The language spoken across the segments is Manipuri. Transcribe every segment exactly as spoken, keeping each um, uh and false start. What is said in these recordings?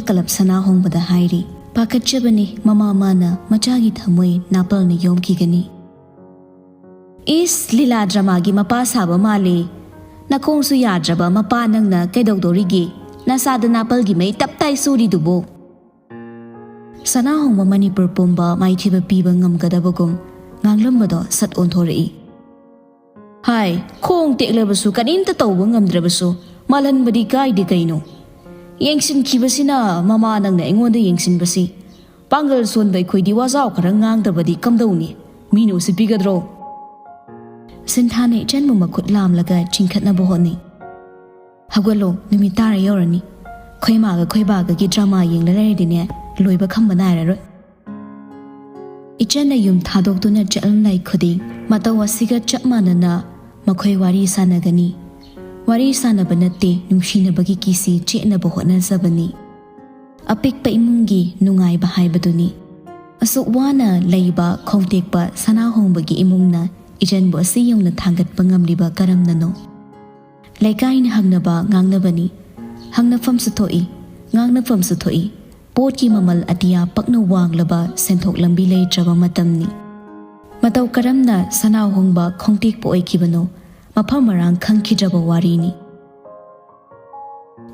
ꯀꯂꯞ ꯁꯅꯥ ꯍꯣꯡꯕꯗ ꯍꯥꯏꯔꯤ꯫ ꯄꯥꯈꯠꯆꯕꯅꯤ ꯃꯃꯥ ꯃꯥꯅ ꯃꯆꯥꯒꯤ ꯊꯃꯣꯏ ꯅꯥꯄꯜꯅ ꯌꯣꯝꯈꯤꯒꯅꯤ꯫ "ꯏꯁ, ꯂꯤꯂꯥ ꯗ꯭ꯔꯃꯥꯒꯤ ꯃꯄꯥ ꯁꯥꯕ ꯃꯥꯜꯂꯦ꯫ ꯅꯈꯣꯡꯁꯨ ꯌꯥꯗ꯭ꯔꯕ ꯃꯄꯥ ꯅꯪꯅ ꯀꯩꯗꯧꯗꯣꯔꯤꯒꯦ? ꯅꯁꯥꯗ ꯅꯥꯄꯜꯒꯤ ꯃꯩ ꯇꯞ ꯇꯥꯏ ꯁꯨꯔꯤꯗꯨꯕꯨ?" ꯁꯅꯥ ꯍꯣꯡꯕ ꯃꯅꯤꯄꯨꯔ ꯄꯨꯝꯕ ꯃꯥꯏꯊꯤꯕ ꯄꯤꯕ ꯉꯝꯒꯗꯕꯒꯨꯝ ꯉꯥꯡꯂꯝꯕꯗꯣ ꯁꯠ ꯑꯣꯟꯊꯣꯔꯛꯏ꯫ "ꯍꯥꯏ, ꯈꯣꯡ ꯇꯦꯛꯂꯕꯁꯨ, ꯀꯔꯤꯝꯇ ꯇꯧꯕ ꯉꯝꯗ꯭ꯔꯕꯁꯨ, ꯃꯥꯜꯍꯟꯕꯗꯤ ꯀꯥꯏꯗꯦ ꯀꯩꯅꯣ? ꯌꯦꯡꯁꯤꯟꯈꯤꯕꯁꯤꯅ ꯃꯃꯥ ꯅꯪꯅ ꯑꯩꯉꯣꯟꯗ ꯌꯦꯡꯁꯤꯟꯕꯁꯤ꯫ ꯄꯥꯡꯒꯜ ꯁꯣꯟꯕ ꯑꯩꯈꯣꯏꯗꯤ ꯋꯥꯖꯥꯎ ꯈꯔ ꯉꯥꯡꯗꯕꯗꯤ ꯀꯝꯗꯧꯅꯤ? ꯃꯤꯅ ꯎꯁꯤꯠꯄꯤꯒꯗ꯭ꯔꯣ?" ꯁꯤꯟꯊꯥꯅ ꯏꯆꯟꯕꯨ ꯃꯈꯨꯠ ꯂꯥꯝꯂꯒ ꯆꯤꯡꯈꯠꯅꯕ ꯍꯣꯠꯅꯩ꯫ "ꯍꯧꯒꯠꯂꯣ, ꯅꯨꯃꯤꯠ ꯇꯥꯔ ꯌꯧꯔꯅꯤ꯫ ꯈꯣꯏ ꯃꯥꯒ ꯈꯣꯏ ꯕꯥꯒꯒꯤ ꯗ꯭ꯔꯃꯥ ꯌꯦꯡꯂ ꯂꯩꯔꯗꯤꯅꯦ, ꯂꯣꯏꯕ ꯈꯝꯕ ꯅꯥꯏꯔꯔꯣꯏ꯫" ꯏꯆꯟꯅ ꯌꯨꯝ ꯊꯥꯗꯣꯛꯇꯨꯅ ꯆꯠꯂꯝꯗꯥꯏ ꯈꯨꯗꯤꯡ ꯃꯇꯧ ꯑꯁꯤꯒ ꯆꯞ ꯃꯥꯟꯅꯅ ꯃꯈꯣꯏ ꯋꯥꯔꯤ ꯁꯥꯟꯅꯒꯅꯤ꯫ ꯋꯥꯔꯤ ꯁꯥꯟꯅꯕ ꯅꯠꯇꯦ, ꯅꯨꯡꯁꯤꯅꯕꯒꯤ ꯀꯤꯁꯤ ꯆꯦꯠꯅꯕ ꯍꯣꯠꯅꯖꯕꯅꯤ꯫ ꯑꯄꯤꯛꯄ ꯏꯃꯨꯡꯒꯤ ꯅꯨꯡꯉꯥꯏꯕ ꯍꯥꯏꯕꯗꯨꯅꯤ꯫ ꯑꯁꯨꯛ ꯋꯥꯅ ꯂꯩꯕ ꯈꯣꯡꯇꯦꯛꯄ ꯁꯅꯥꯍꯣꯡꯕꯒꯤ ꯏꯃꯨꯡꯅ ꯏꯆꯟꯕꯨ ꯑꯁꯤ ꯌꯧꯅ ꯊꯥꯡꯒꯠꯄ ꯉꯝꯂꯤꯕ ꯀꯔꯝꯅꯅꯣ? ꯂꯩꯀꯥꯏꯅ ꯍꯪꯅꯕ ꯉꯥꯡꯅꯕꯅꯤ꯫ ꯍꯪꯅꯐꯝꯁꯨ ꯊꯣꯛꯏ, ꯉꯥꯡꯅꯐꯝꯁꯨ ꯊꯣꯛꯏ꯫ ꯄꯣꯠꯀꯤ ꯃꯃꯜ ꯑꯇꯤꯌꯥ ꯄꯛꯅ ꯋꯥꯡꯂꯕ ꯁꯦꯟꯊꯣꯛ ꯂꯝꯕꯤ ꯂꯩꯇ꯭ꯔꯕ ꯃꯇꯝꯅꯤ꯫ ꯃꯇꯧ ꯀꯔꯝꯅ ꯁꯅꯥꯍꯣꯡꯕ ꯈꯣꯡꯇꯦꯛꯄ ꯑꯣꯏꯈꯤꯕꯅꯣ? ꯃꯐꯝ ꯃꯔꯥꯡ ꯈꯪꯈꯤꯗ꯭ꯔꯕ ꯋꯥꯔꯤꯅꯤ꯫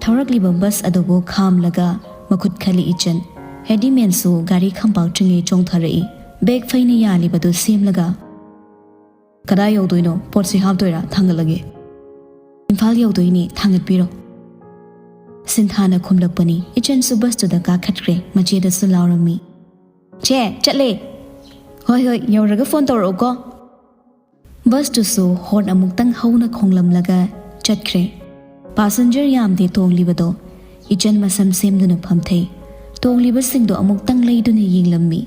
ꯊꯧꯔꯛꯂꯤꯕ ꯕꯁ ꯑꯗꯨꯕꯨ ꯈꯥꯝꯂꯒ ꯃꯈꯨꯠ ꯈꯜꯂꯤ ꯏꯆꯟ꯫ ꯍꯦꯗꯤꯃꯦꯟꯁꯨ ꯒꯥꯔꯤ ꯈꯝꯄꯥꯛꯇ꯭ꯔꯤꯉꯩ ꯆꯣꯡꯊꯔꯛꯏ꯫ ꯕꯦꯒ ꯐꯩꯅ ꯌꯥꯜꯂꯤꯕꯗꯨ ꯁꯦꯝꯂꯒ, "ꯀꯗꯥꯏ ꯌꯧꯗꯣꯏꯅꯣ? ꯄꯣꯠꯁꯤ ꯍꯥꯞꯇꯣꯏꯔꯥ? ꯊꯥꯡꯒꯠꯂꯒꯦ꯫" "ꯏꯝꯐꯥꯜ ꯌꯧꯗꯣꯏꯅꯦ, ꯊꯥꯡꯒꯠꯄꯤꯔꯣ꯫" ꯁꯤꯟꯊꯥꯅ ꯈꯨꯝꯂꯛꯄꯅꯤ꯫ ꯏꯆꯟꯁꯨ ꯕꯁꯇꯨꯗ ꯀꯥꯈꯠꯈ꯭ꯔꯦ꯫ ꯃꯆꯦꯗꯁꯨ ꯂꯥꯎꯔꯝꯃꯤ꯫ "ꯆꯦ, ꯆꯠꯂꯦ꯫" "ꯍꯣꯏ, ꯍꯣꯏ, ꯌꯧꯔꯒ ꯐꯣꯟ ꯇꯧꯔꯛꯎꯀꯣ꯫" ꯕꯁꯇꯨꯁꯨ ꯍꯣꯔꯟ ꯑꯃꯨꯛꯇꯪ ꯍꯧꯅ ꯈꯣꯡꯂꯝꯂꯒ ꯆꯠꯈ꯭ꯔꯦ꯫ ꯄꯥꯁꯦꯟꯖꯔ ꯌꯥꯝꯗꯦ ꯇꯣꯡꯂꯤꯕꯗꯣ꯫ ꯏꯆꯟ ꯃꯁꯝ ꯁꯦꯝꯗꯨꯅ ꯐꯝꯊꯩ꯫ ꯇꯣꯡꯂꯤꯕꯁꯤꯡꯗꯣ ꯑꯃꯨꯛꯇꯪ ꯂꯩꯗꯨꯅ ꯌꯦꯡꯂꯝꯃꯤ꯫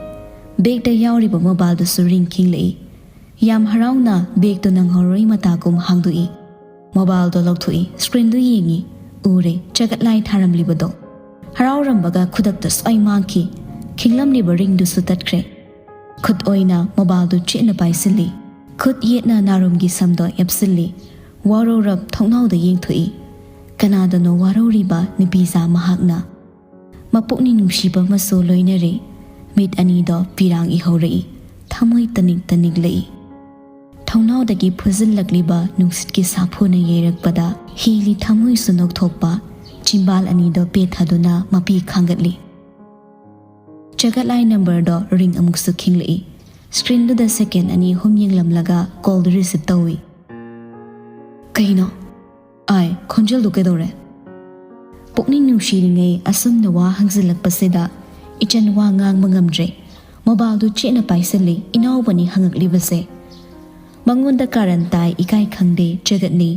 ꯕꯦꯒꯇ ꯌꯥꯎꯔꯤꯕ ꯃꯣꯕꯥꯏꯜꯗꯨꯁꯨ ꯔꯤꯡ ꯈꯤꯡꯂꯛꯏ꯫ ꯌꯥꯝ ꯍꯔꯥꯎꯅ ꯕꯦꯒꯇꯨ ꯅꯪꯍꯧꯔꯣꯏ ꯃꯇꯥꯒꯨꯝ ꯍꯥꯡꯗꯣꯛꯏ꯫ ꯃꯣꯕꯥꯏꯜꯗꯣ ꯂꯧꯊꯣꯛꯏ, ꯁ꯭ꯀ꯭ꯔꯤꯟꯗꯨ ꯌꯦꯡꯏ꯫ ꯎꯔꯦ, ꯆꯒꯠ ꯂꯥꯏ ꯊꯥꯔꯝꯂꯤꯕꯗꯣ꯫ ꯍꯔꯥꯎꯔꯝꯕꯒ ꯈꯨꯗꯛꯇ ꯁ꯭ꯋꯥꯏ ꯃꯥꯡꯈꯤ꯫ ꯈꯤꯡꯂꯝꯂꯤꯕ ꯔꯤꯡꯗꯨꯁꯨ ꯇꯠꯈ꯭ꯔꯦ꯫ ꯈꯨꯠ ꯑꯣꯏꯅ ꯃꯣꯕꯥꯏꯜꯗꯨ ꯆꯦꯠꯅ ꯄꯥꯏꯁꯤꯜꯂꯤ꯫ ꯈꯨꯠ ꯌꯦꯠꯅ ꯅꯥꯔꯨꯝꯒꯤ ꯁꯝꯗꯣ ꯌꯥꯞꯁꯤꯜꯂꯤ꯫ ꯋꯥꯔꯧꯔꯞ ꯊꯣꯡꯅꯥꯎꯗ ꯌꯦꯡꯊꯣꯛꯏ꯫ ꯀꯅꯥꯗꯅꯣ ꯋꯥꯔꯧꯔꯤꯕ ꯅꯨꯄꯤꯖꯥ ꯃꯍꯥꯛꯅ꯫ ꯃꯄꯨꯛꯅꯤꯡ ꯅꯨꯡꯁꯤꯕ ꯑꯃꯁꯨ ꯂꯣꯏꯅꯔꯦ꯫ ꯃꯤꯠ ꯑꯅꯤꯗꯣ ꯄꯤꯔꯥꯡ ꯏꯍꯧꯔꯛꯏ꯫ ꯊꯃꯣꯏ ꯇꯅꯤꯛ ꯇꯅꯤꯛꯂꯛꯏ꯫ ꯊꯣꯡꯅꯥꯎꯗꯒꯤ ꯐꯨꯖꯤꯜꯂꯛꯂꯤꯕ ꯅꯨꯡꯁꯤꯠꯀꯤ ꯁꯥꯐꯨꯅ ꯌꯩꯔꯛꯄꯗ ꯍꯤꯂꯤ ꯊꯃꯣꯏꯁꯨ ꯅꯣꯛꯊꯣꯛꯄ꯫ ꯆꯤꯝꯕꯥꯜ ꯑꯅꯤꯗꯣ ꯄꯦꯠꯊꯗꯨꯅ ꯃꯄꯤ ꯈꯥꯡꯒꯠꯂꯤ꯫ ꯆꯒꯠꯂꯥꯏ ꯅꯝꯕꯔꯗꯣ ꯔꯤꯡ ꯑꯃꯨꯛꯁꯨ ꯈꯤꯡꯂꯛꯏ꯫ ꯁ꯭ꯀ꯭ꯔꯤꯟꯗꯨꯗ ꯁꯦꯀꯦꯟ ꯑꯅꯤ ꯑꯍꯨꯝ ꯌꯦꯡꯂꯝꯂꯒ ꯀꯣꯜꯗꯨ ꯔꯤꯁꯤꯞ ꯇꯧꯏ꯫ "ꯀꯩꯅꯣ?" "ꯑꯥꯏ, ꯈꯣꯟꯖꯦꯜꯗꯨ ꯀꯩꯗꯧꯔꯦ?" ꯄꯨꯛꯅꯤꯡ ꯅꯨꯡꯁꯤꯔꯤꯉꯩ ꯑꯁꯨꯝꯅ ꯋꯥ ꯍꯪꯖꯤꯜꯂꯛꯄꯁꯤꯗ ꯏꯆꯟ ꯋꯥ ꯉꯥꯡꯕ ꯉꯝꯗ꯭ꯔꯦ꯫ ꯃꯣꯕꯥꯏꯜꯗꯨ ꯆꯦꯠꯅ ꯄꯥꯏꯁꯤꯜꯂꯤ꯫ ꯏꯅꯥꯎꯕꯅꯤ ꯍꯪꯉꯛꯂꯤꯕꯁꯦ꯫ ꯃꯉꯣꯟꯗ ꯀꯥꯔꯟ ꯇꯥꯏ, ꯏꯀꯥꯏ ꯈꯪꯗꯦ, ꯆꯒꯠꯅꯤ꯫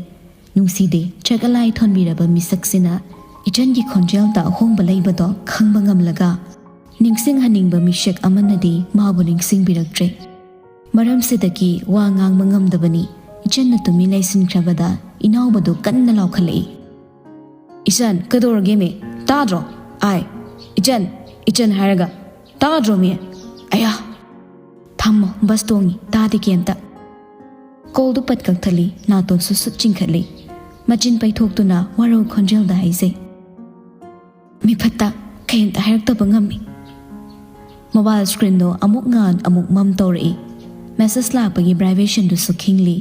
ꯅꯨꯡꯁꯤꯗꯦ, ꯆꯒꯠꯂꯥꯏ ꯊꯣꯟꯕꯤꯔꯕ ꯃꯤꯁꯛꯁꯤꯅ ꯏꯆꯟꯒꯤ ꯈꯣꯟꯖꯦꯜꯗ ꯑꯍꯣꯡꯕ ꯂꯩꯕꯗꯣ ꯈꯪꯕ ꯉꯝꯂꯒ ꯅꯤꯡꯁꯤꯡꯍꯟꯅꯤꯡꯕ ꯃꯤꯁꯛ ꯑꯃꯅꯗꯤ ꯃꯥꯕꯨ ꯅꯤꯡꯁꯤꯡꯕꯤꯔꯛꯇ꯭ꯔꯦ꯫ ꯃꯔꯝꯁꯤꯗꯒꯤ ꯋꯥ ꯉꯥꯡꯕ ꯉꯝꯗꯕꯅꯤ꯫ ꯏꯆꯟꯅ ꯇꯨꯃꯤꯟ ꯂꯩꯁꯤꯟꯈ꯭ꯔꯕꯗ ꯏꯅꯥꯎꯕꯗꯨ ꯀꯟꯅ ꯂꯥꯎꯈꯠꯂꯛꯏ꯫ "ꯏꯆꯟ, ꯀꯩꯗꯧꯔꯒꯦꯃꯤ? ꯇꯥꯗ꯭ꯔꯣ? ꯑꯥꯏ, ꯏꯆꯟ, ꯏꯆꯟ ꯍꯥꯏꯔꯒ ꯇꯥꯗ꯭ꯔꯣꯃꯤ? ꯑꯌꯥ!" "ꯊꯝꯃꯣ, ꯕꯁ ꯇꯣꯡꯉꯤ, ꯇꯥꯗꯦ ꯀꯩꯝꯇ꯫" ꯀꯣꯜꯗꯨ ꯄꯠ ꯀꯛꯊꯠꯂꯤ, ꯅꯥꯇꯣꯟꯁꯨ ꯁꯨꯠ ꯆꯤꯡꯈꯠꯂꯤ꯫ ꯃꯆꯤꯟ ꯄꯩꯊꯣꯛꯇꯨꯅ ꯋꯥꯔꯧ ꯈꯣꯟꯖꯦꯜꯗ ꯍꯥꯏꯖꯩ꯫ "ꯃꯤꯐꯠꯇ ꯀꯩꯝꯇ ꯍꯥꯏꯔꯛꯇꯕ ꯉꯝꯃꯤ꯫" ꯃꯣꯕꯥꯏꯜ ꯁ꯭ꯀ꯭ꯔꯤꯟꯗꯣ ꯑꯃꯨꯛ ꯉꯥꯟ ꯑꯃꯨꯛ ꯃꯝ ꯇꯧꯔꯛꯏ꯫ ꯃꯦꯁꯦꯖ ꯂꯥꯛꯄꯒꯤ ꯚꯥꯏꯕ꯭ꯔꯦꯁꯟꯗꯨꯁꯨ ꯈꯤꯡꯂꯤ꯫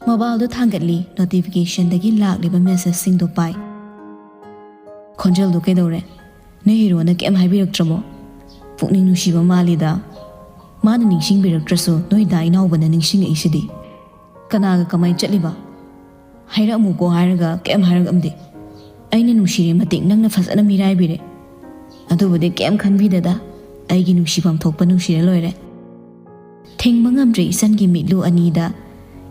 ꯃꯣꯕꯥꯏꯜꯗꯨ ꯊꯥꯡꯒꯠꯂꯤ, ꯅꯣꯇꯤꯐꯤꯀꯦꯁꯟꯗꯒꯤ ꯂꯥꯛꯂꯤꯕ ꯃꯦꯁꯦꯖꯁꯤꯡꯗꯨ ꯄꯥꯏ꯫ "ꯈꯣꯟꯖꯦꯜꯗꯨ ꯀꯩꯗꯧꯔꯦ? ꯅꯣꯏ ꯍꯤꯔꯣꯅ ꯀꯩꯝ ꯍꯥꯏꯕꯤꯔꯛꯇ꯭ꯔꯕꯣ? ꯄꯨꯛꯅꯤꯡ ꯅꯨꯡꯁꯤꯕ ꯃꯥꯜꯂꯤꯗ꯫ ꯃꯥꯅ ꯅꯤꯡꯁꯤꯡꯕꯤꯔꯛꯇ꯭ꯔꯁꯨ ꯅꯣꯏ ꯗꯥ ꯏꯅꯥꯎꯕꯅ ꯅꯤꯡꯁꯤꯡꯉꯛꯏꯁꯤꯗꯤ꯫ ꯀꯅꯥꯒ ꯀꯃꯥꯏ ꯆꯠꯂꯤꯕ? ꯍꯥꯏꯔꯛꯑꯝꯃꯨꯀꯣ ꯍꯥꯏꯔꯒ ꯀꯩꯝ ꯍꯥꯏꯔꯛꯑꯝꯗꯦ꯫ ꯑꯩꯅ ꯅꯨꯡꯁꯤꯔꯦ ꯃꯇꯤꯛ ꯅꯪꯅ ꯐꯖꯅ ꯃꯤꯔꯥꯏꯕꯤꯔꯦ꯫ ꯑꯗꯨꯕꯨꯗꯤ ꯀꯩꯝ ꯈꯟꯕꯤꯗꯦꯗ, ꯑꯩꯒꯤ ꯅꯨꯡꯁꯤꯐꯝ ꯊꯣꯛꯄ ꯅꯨꯡꯁꯤꯔ ꯂꯣꯏꯔꯦ꯫" ꯊꯤꯡꯕ ꯉꯝꯗ꯭ꯔꯦ ꯏꯆꯟꯒꯤ ꯃꯤꯠꯂꯨ ꯑꯅꯤꯗ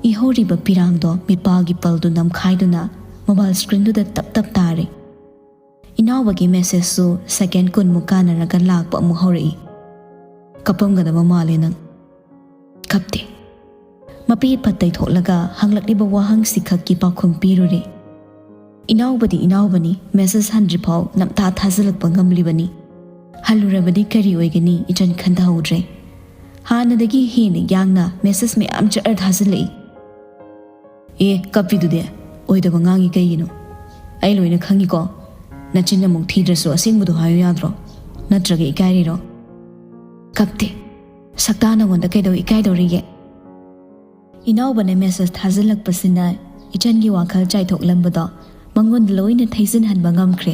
ꯏꯍꯧꯔꯤꯕ ꯄꯤꯔꯥꯡꯗꯣ ꯃꯤꯠꯄꯥꯜꯒꯤ ꯄꯜꯗꯨ ꯅꯝꯈꯥꯏꯗꯨꯅ ꯃꯣꯕꯥꯏꯜ ꯁ꯭ꯀ꯭ꯔꯤꯟꯗꯨꯗ ꯇꯞ ꯇꯞ ꯇꯥꯔꯦ꯫ ꯏꯅꯥꯎꯕꯒꯤ ꯃꯦꯁꯦꯖꯁꯨ ꯁꯦꯀꯦꯟ ꯀꯨꯟꯃꯨꯛ ꯀꯥꯟꯅꯔꯒ ꯂꯥꯛꯄ ꯑꯃꯨꯛ ꯍꯧꯔꯛꯏ꯫ "ꯀꯞꯄꯝꯒꯗꯕ ꯃꯥꯜꯂꯦ ꯅꯪ꯫" "ꯀꯞꯇꯦ꯫" ꯃꯄꯤ ꯄꯠ ꯇꯩꯊꯣꯛꯂꯒ ꯍꯪꯂꯛꯂꯤꯕ ꯋꯥꯍꯪꯁꯤ ꯈꯛꯀꯤ ꯄꯥꯎꯈꯨꯝ ꯄꯤꯔꯨꯔꯦ꯫ ꯏꯅꯥꯎꯕꯗꯤ ꯏꯅꯥꯎꯕꯅꯤ, ꯃꯦꯁꯦꯖ ꯍꯟꯗ꯭ꯔꯤꯐꯥꯎ ꯅꯝꯊꯥ ꯊꯥꯖꯤꯜꯂꯛꯄ ꯉꯝꯂꯤꯕꯅꯤ꯫ ꯍꯜꯂꯨꯔꯕꯗꯤ ꯀꯔꯤ ꯑꯣꯏꯒꯅꯤ ꯏꯆꯟ ꯈꯟꯊꯍꯧꯗ꯭ꯔꯦ꯫ ꯍꯥꯟꯅꯗꯒꯤ ꯍꯦꯟꯅ ꯌꯥꯡꯅ ꯃꯦꯁꯦꯖ ꯃꯌꯥꯝ ꯖꯔ ꯊꯥꯖꯤꯜꯂꯛꯏ꯫ "ꯑꯦ, ꯀꯞꯄꯤꯗꯨꯗꯤ? ꯑꯣꯏꯗꯕ ꯉꯥꯡꯉꯤ ꯀꯩꯒꯤꯅꯣ? ꯑꯩ ꯂꯣꯏꯅ ꯈꯪꯉꯤꯀꯣ꯫ ꯅꯆꯤꯟ ꯑꯃꯨꯛ ꯊꯤꯗ꯭ꯔꯁꯨ ꯑꯁꯦꯡꯕꯗꯣ ꯍꯥꯏꯌꯨ ꯌꯥꯗ꯭ꯔꯣ? ꯅꯠꯇ꯭ꯔꯒ ꯏꯀꯥꯏꯔꯤꯔꯣ? ꯀꯞꯇꯦ꯫ ꯁꯛꯇꯥ ꯅꯉꯣꯟꯗ ꯀꯩꯗꯧ ꯏꯀꯥꯏꯗꯧꯔꯤꯒꯦ? ꯏꯅꯥꯎꯕꯅ ꯃꯦꯁꯦꯖ ꯊꯥꯖꯤꯜꯂꯛꯄꯁꯤꯅ ꯏꯆꯟꯒꯤ ꯋꯥꯈꯜ ꯆꯥꯏꯊꯣꯛꯂꯝꯕꯗꯣ ꯃꯉꯣꯟꯗ ꯂꯣꯏꯅ ꯊꯩꯖꯤꯟꯍꯟꯕ ꯉꯝꯈ꯭ꯔꯦ꯫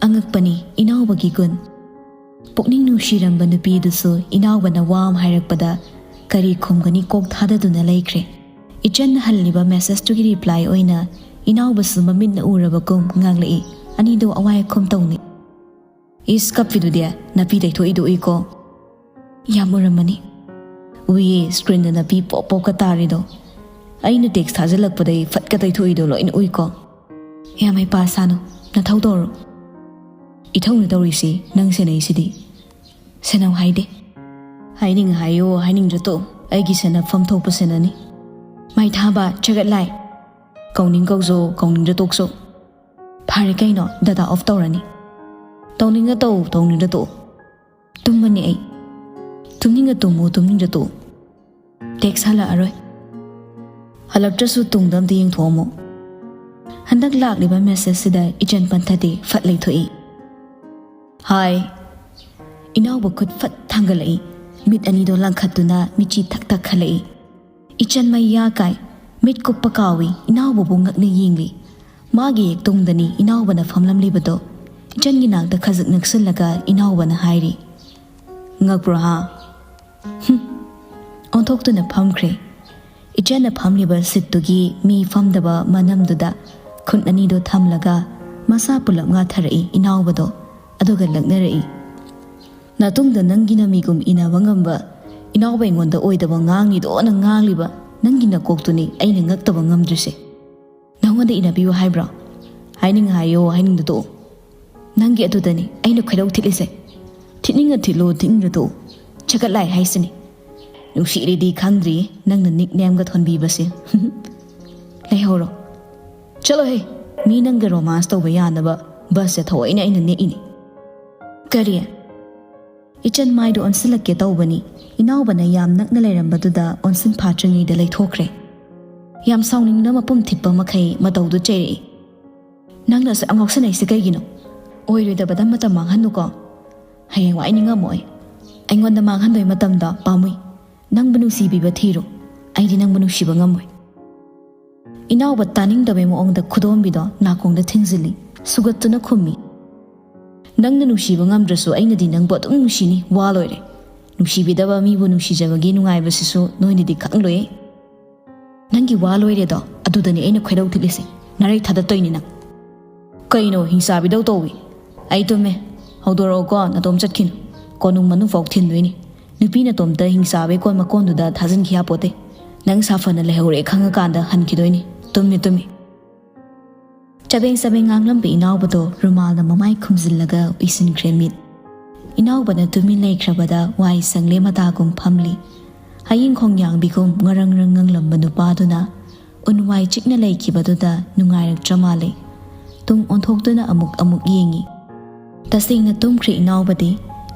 ꯑꯉꯛꯄꯅꯤ ꯏꯅꯥꯎꯕꯒꯤ ꯒꯨꯟ꯫ ꯄꯨꯛꯅꯤꯡ ꯅꯨꯡꯁꯤꯔꯝꯕ ꯅꯨꯄꯤꯗꯨꯁꯨ ꯏꯅꯥꯎꯕꯅ ꯋꯥ ꯑꯃ ꯍꯥꯏꯔꯛꯄꯗ ꯀꯔꯤ ꯈꯨꯝꯒꯅꯤ ꯀꯣꯛ ꯊꯥꯗꯗꯨꯅ ꯂꯩꯈ꯭ꯔꯦ꯫ ꯏꯆꯟꯅ ꯍꯜꯂꯤꯕ ꯃꯦꯁꯦꯖꯇꯨꯒꯤ ꯔꯤꯄ꯭ꯂꯥꯏ ꯑꯣꯏꯅ ꯏꯅꯥꯎꯕꯁꯨ ꯃꯃꯤꯠꯅ ꯎꯔꯕꯒꯨꯝ ꯉꯥꯡꯂꯛꯏ꯫ ꯑꯅꯤꯗꯣ ꯑꯋꯥꯏ ꯑꯈꯨꯝ ꯇꯧꯅꯤ꯫ ꯏꯁ, ꯀꯞꯄꯤꯗꯨꯗꯤ? ꯅꯥꯄꯤ ꯇꯩꯊꯣꯛꯏꯗꯨ ꯎꯏꯀꯣ꯫ ꯌꯥꯝ ꯎꯔꯝꯃꯅꯤ꯫ ꯎꯏꯌꯦ, ꯁ꯭ꯀ꯭ꯔꯤꯟꯗ ꯅꯥꯄꯤ ꯄꯣꯞ ꯄꯣꯞꯀ ꯇꯥꯔꯤꯗꯣ꯫ ꯑꯩꯅ ꯇꯦꯛꯁ ꯊꯥꯖꯤꯜꯂꯛꯄꯗꯩ ꯐꯠꯀ ꯇꯩꯊꯣꯛꯏꯗꯣ ꯂꯣꯏꯅ ꯎꯏꯀꯣ꯫ ꯌꯥꯝ ꯍꯩꯄꯥ ꯁꯥꯅꯨ, ꯅꯊꯧ ꯇꯧꯔꯣ꯫ ꯏꯊꯧꯅ ꯇꯧꯔꯤꯁꯤ, ꯅꯪ ꯁꯦꯟꯅꯩꯁꯤꯗꯤ꯫ ꯁꯦꯟꯅꯧ ꯍꯥꯏꯗꯦ꯫ ꯍꯥꯏꯅꯤꯡ ꯍꯥꯏꯌꯣ, ꯍꯥꯏꯅꯤꯡꯗ꯭ꯔ ꯇꯣꯛ꯫ ꯑꯩꯒꯤ ꯁꯦꯟꯅꯐꯝ ꯊꯣꯛꯄ ꯁꯦꯟꯅꯅꯤ꯫ ꯃꯥꯏ ꯊꯥꯕ ꯆꯒꯠ ꯂꯥꯏ꯫ ꯀꯧꯅꯤꯡ ꯀꯧꯖꯧ, ꯀꯧꯅꯤꯡꯗ꯭ꯔ ꯇꯣꯛꯆꯧ꯫ ꯐꯔꯦ ꯀꯩꯅꯣ, ꯗꯇꯥ ꯑꯣꯐ ꯇꯧꯔꯅꯤ꯫ ꯇꯧꯅꯤꯡꯉ ꯇꯧ, ꯇꯧꯅꯤꯡꯗ꯭ꯔ ꯇꯣꯛ꯫ ꯇꯨꯝꯃꯅꯤ ꯑꯩ꯫ ꯇꯨꯝꯅꯤꯡꯉ ꯇꯨꯝꯃꯨ, ꯇꯨꯝꯅꯤꯡꯗ꯭ꯔ ꯇꯣꯛꯎ꯫ ꯇꯦꯛꯁ ꯍꯜꯂꯛꯑꯔꯣꯏ꯫ ꯍꯜꯂꯛꯇ꯭ꯔꯁꯨ ꯇꯨꯡꯗ ꯑꯝꯇ ꯌꯦꯡꯊꯣꯛꯑꯝꯃꯨ꯫ ꯍꯟꯗꯛ ꯂꯥꯛꯂꯤꯕ ꯃꯦꯁꯦꯖꯁꯤꯗ ꯏꯆꯟ ꯄꯟꯊꯗꯦ, ꯐꯠ ꯂꯩꯊꯣꯛꯏ꯫ ꯍꯥꯏ꯫ ꯏꯅꯥꯎꯕ ꯈꯨꯠ ꯐꯠ ꯊꯥꯡꯒꯠꯂꯛꯏ꯫ ꯃꯤꯠ ꯑꯅꯤꯗꯣ ꯂꯪꯈꯠꯇꯨꯅ ꯃꯤꯠꯆꯤ ꯊꯛ ꯊꯛ ꯈꯜꯂꯛꯏ꯫ ꯏꯆꯟ ꯃꯩ ꯌꯥ ꯀꯥꯏ꯫ ꯃꯤꯠ ꯀꯨꯞꯄ ꯀꯥꯎꯏ, ꯏꯅꯥꯎꯕꯕꯨ ꯉꯛꯅ ꯌꯦꯡꯂꯤ꯫ ꯃꯥꯒꯤ ꯍꯦꯛ ꯇꯨꯡꯗꯅꯤ ꯏꯅꯥꯎꯕꯅ ꯐꯝꯂꯝꯂꯤꯕꯗꯣ꯫ ꯏꯆꯟꯒꯤ ꯅꯥꯛꯇ ꯈꯖꯤꯛ ꯅꯛꯁꯤꯜꯂꯒ ꯏꯅꯥꯎꯕꯅ ꯍꯥꯏꯔꯤ, "ꯉꯛꯄ꯭ꯔꯣ ꯍꯥ?" ꯍꯨꯝ꯫ ꯑꯣꯟꯊꯣꯛꯇꯨꯅ ꯐꯝꯈ꯭ꯔꯦ꯫ ꯏꯆꯟꯅ ꯐꯝꯂꯤꯕ ꯁꯤꯠꯇꯨꯒꯤ ꯃꯤ ꯐꯝꯗꯕ ꯃꯅꯝꯗꯨꯗ ꯈꯨꯠ ꯑꯅꯤꯗꯣ ꯊꯝꯂꯒ ꯃꯁꯥ ꯄꯨꯂꯞ ꯉꯥꯊꯔꯛꯏ ꯏꯅꯥꯎꯕꯗꯣ, ꯑꯗꯨꯒ ꯂꯛꯅꯔꯛꯏ꯫ "ꯅꯇꯨꯡꯗ ꯅꯪꯒꯤ ꯅꯃꯤꯒꯨꯝ ꯏꯟꯅꯕ ꯉꯝꯕ ꯏꯅꯥꯎꯕ ꯑꯩꯉꯣꯟꯗ ꯑꯣꯏꯗꯕ ꯉꯥꯡꯉꯤꯗꯣꯅ ꯉꯥꯡꯂꯤꯕ ꯅꯪꯒꯤ ꯅꯀꯣꯛꯇꯨꯅꯤ ꯑꯩꯅ ꯉꯛꯇꯕ ꯉꯝꯗ꯭ꯔꯤꯁꯦ꯫ ꯅꯉꯣꯟꯗ ꯏꯟꯅꯕꯤꯌꯨ ꯍꯥꯏꯕ꯭ꯔꯣ? ꯍꯥꯏꯅꯤꯡ ꯍꯥꯏꯌꯣ, ꯍꯥꯏꯅꯤꯡꯗ ꯇꯣꯛꯑꯣ꯫ ꯅꯪꯒꯤ ꯑꯗꯨꯗꯅꯤ ꯑꯩꯅ ꯈꯣꯏꯔꯧ ꯊꯤꯠꯂꯤꯁꯦ꯫ ꯊꯤꯠꯅꯤꯡꯉ ꯊꯤꯠꯂꯣ, ꯊꯤꯠꯅꯤꯡꯗ꯭ꯔ ꯇꯣꯛꯑꯣ꯫ ꯆꯒꯠ ꯂꯥꯏ ꯍꯥꯏꯁꯤꯅꯤ꯫ ꯅꯨꯡꯁꯤꯔꯤꯗꯤ ꯈꯪꯗ꯭ꯔꯤ ꯅꯪꯅ ꯅꯤꯛ ꯅꯦꯝꯒ ꯊꯣꯟꯕꯤꯕꯁꯦ꯫" "ꯂꯩꯍꯧꯔꯣ꯫ ꯆꯠꯂꯣꯍꯦ, ꯃꯤ ꯅꯪꯒ ꯔꯣꯃꯥꯟꯁ ꯇꯧꯕ ꯌꯥꯅꯕ ꯕꯁꯁꯦ ꯊꯑꯣꯏꯅ ꯑꯩꯅ ꯅꯦꯛꯏꯅꯤ꯫" "ꯀꯔꯤ?" ꯏꯆꯟ ꯃꯥꯏꯗꯨ ꯑꯣꯟꯁꯤꯜꯂꯛꯀꯦ ꯇꯧꯕꯅꯤ, ꯏꯅꯥꯎꯕꯅ ꯌꯥꯝ ꯅꯛꯅ ꯂꯩꯔꯝꯕꯗꯨꯗ ꯑꯣꯟꯁꯤꯟ ꯐꯥꯠꯇ꯭ꯔꯤꯉꯩꯗ ꯂꯩꯊꯣꯛꯈ꯭ꯔꯦ꯫ ꯌꯥꯝ ꯁꯥꯎꯅꯤꯡꯅ ꯃꯄꯨꯝ ꯊꯤꯠꯄ ꯃꯈꯩ ꯃꯇꯧꯗꯨ ꯆꯩꯔꯛꯏ꯫ "ꯅꯪꯅ ꯑꯁꯨꯛ ꯌꯥꯝ ꯉꯥꯎꯁꯟꯅꯩꯁꯦ ꯀꯩꯒꯤꯅꯣ? ꯑꯣꯏꯔꯣꯏꯗꯕꯗ ꯃꯇꯝ ꯃꯥꯡꯍꯟꯅꯨꯀꯣ꯫ ꯍꯌꯦꯡꯋꯥꯏ ꯅꯤꯡꯉꯝꯃꯣꯏ꯫ ꯑꯩꯉꯣꯟꯗ ꯃꯥꯡꯍꯟꯗꯣꯏ ꯃꯇꯝꯗ ꯄꯥꯝꯃꯨꯏ꯫ ꯅꯪꯕꯨ ꯅꯨꯡꯁꯤꯕꯤꯕ ꯊꯤꯔꯣ꯫ ꯑꯩꯗꯤ ꯅꯪꯕꯨ ꯅꯨꯡꯁꯤꯕ ꯉꯝꯃꯣꯏ꯫" ꯏꯅꯥꯎꯕ ꯇꯥꯅꯤꯡꯗꯕꯩ ꯃꯑꯣꯡꯗ ꯈꯨꯗꯣꯝꯕꯤꯗꯣ ꯅꯥꯀꯣꯡꯗ ꯊꯤꯡꯖꯤꯜꯂꯤ꯫ ꯁꯨꯒꯠꯇꯨꯅ ꯈꯨꯝꯃꯤ, "ꯅꯪꯅ ꯅꯨꯡꯁꯤꯕ ꯉꯝꯗ꯭ꯔꯁꯨ ꯑꯩꯅꯗꯤ ꯅꯪꯕꯨ ꯑꯗꯨꯝ ꯅꯨꯡꯁꯤꯅꯤ, ꯋꯥ ꯂꯣꯏꯔꯦ꯫ ꯅꯨꯡꯁꯤꯕꯤꯗꯕ ꯃꯤꯕꯨ ꯅꯨꯡꯁꯤꯖꯕꯒꯤ ꯅꯨꯡꯉꯥꯏꯕꯁꯤꯁꯨ ꯅꯣꯏꯅꯗꯤ ꯈꯪꯂꯣꯏꯌꯦ꯫ ꯅꯪꯒꯤ ꯋꯥ ꯂꯣꯏꯔꯦꯗꯣ, ꯑꯗꯨꯗꯅꯦ ꯑꯩꯅ ꯈꯣꯏꯗꯧ ꯊꯤꯠꯂꯤꯁꯦ꯫ ꯅꯔꯩ ꯊꯥꯗꯠꯇꯣꯏꯅꯤ ꯅꯪ꯫" "ꯀꯩꯅꯣ ꯍꯤꯡꯆꯥꯕꯤꯗꯧ ꯇꯧꯏ? ꯑꯩ ꯇꯨꯝꯃꯦ꯫ ꯍꯧꯗꯣꯔꯛꯑꯣꯀꯣ, ꯅꯇꯣꯝ ꯆꯠꯈꯤꯅꯨ꯫ ꯀꯣꯅꯨꯡ ꯃꯅꯨꯡꯐꯥꯎ ꯊꯤꯟꯗꯣꯏꯅꯤ꯫ ꯅꯨꯄꯤ ꯅꯇꯣꯝꯇ ꯍꯤꯡꯆꯥꯕꯤ ꯀꯣꯟ ꯃꯀꯣꯟꯗꯨꯗ ꯊꯥꯖꯤꯟꯈꯤ ꯌꯥꯄꯣꯠꯇꯦ꯫ ꯅꯪ ꯁꯥꯐꯅ ꯂꯩꯍꯧꯔꯦ ꯈꯪꯉꯀꯥꯟꯗ ꯍꯟꯈꯤꯗꯣꯏꯅꯤ꯫ ꯇꯨꯝꯃꯤ, ꯇꯨꯝꯃꯤ꯫" ꯆꯕꯦꯡ ꯆꯕꯦꯡ ꯉꯥꯡꯂꯝꯕ ꯏꯅꯥꯎꯕꯗꯣ ꯔꯨꯃꯥꯜꯅ ꯃꯃꯥꯏ ꯈꯨꯝꯖꯤꯜꯂꯒ ꯎꯏꯁꯤꯟꯈ꯭ꯔꯦ ꯃꯤꯠ꯫ ꯏꯅꯥꯎꯕꯅ ꯇꯨꯃꯤꯟ ꯂꯩꯈ꯭ꯔꯕꯗ ꯋꯥꯏ ꯁꯪꯂꯦ ꯃꯇꯥꯒꯨꯝ ꯐꯝꯂꯤ꯫ ꯍꯌꯤꯡ ꯈꯣꯡꯌꯥꯡꯕꯤꯒꯨꯝ ꯉꯔꯪ ꯉꯔꯪ ꯉꯪꯂꯝꯕ ꯅꯨꯄꯥꯗꯨꯅ ꯎꯟ ꯋꯥꯏ ꯆꯤꯛꯅ ꯂꯩꯈꯤꯕꯗꯨꯗ ꯅꯨꯡꯉꯥꯏꯔꯛꯇ꯭ꯔ ꯃꯥꯜꯂꯦ꯫ ꯇꯨꯡ ꯑꯣꯟꯊꯣꯛꯇꯨꯅ ꯑꯃꯨꯛ ꯑꯃꯨꯛ ꯌꯦꯡꯉꯤ꯫ ꯇꯁꯦꯡꯅ ꯇꯨꯝꯈ꯭ꯔꯦ ꯏꯅꯥꯎꯕꯗꯤ꯫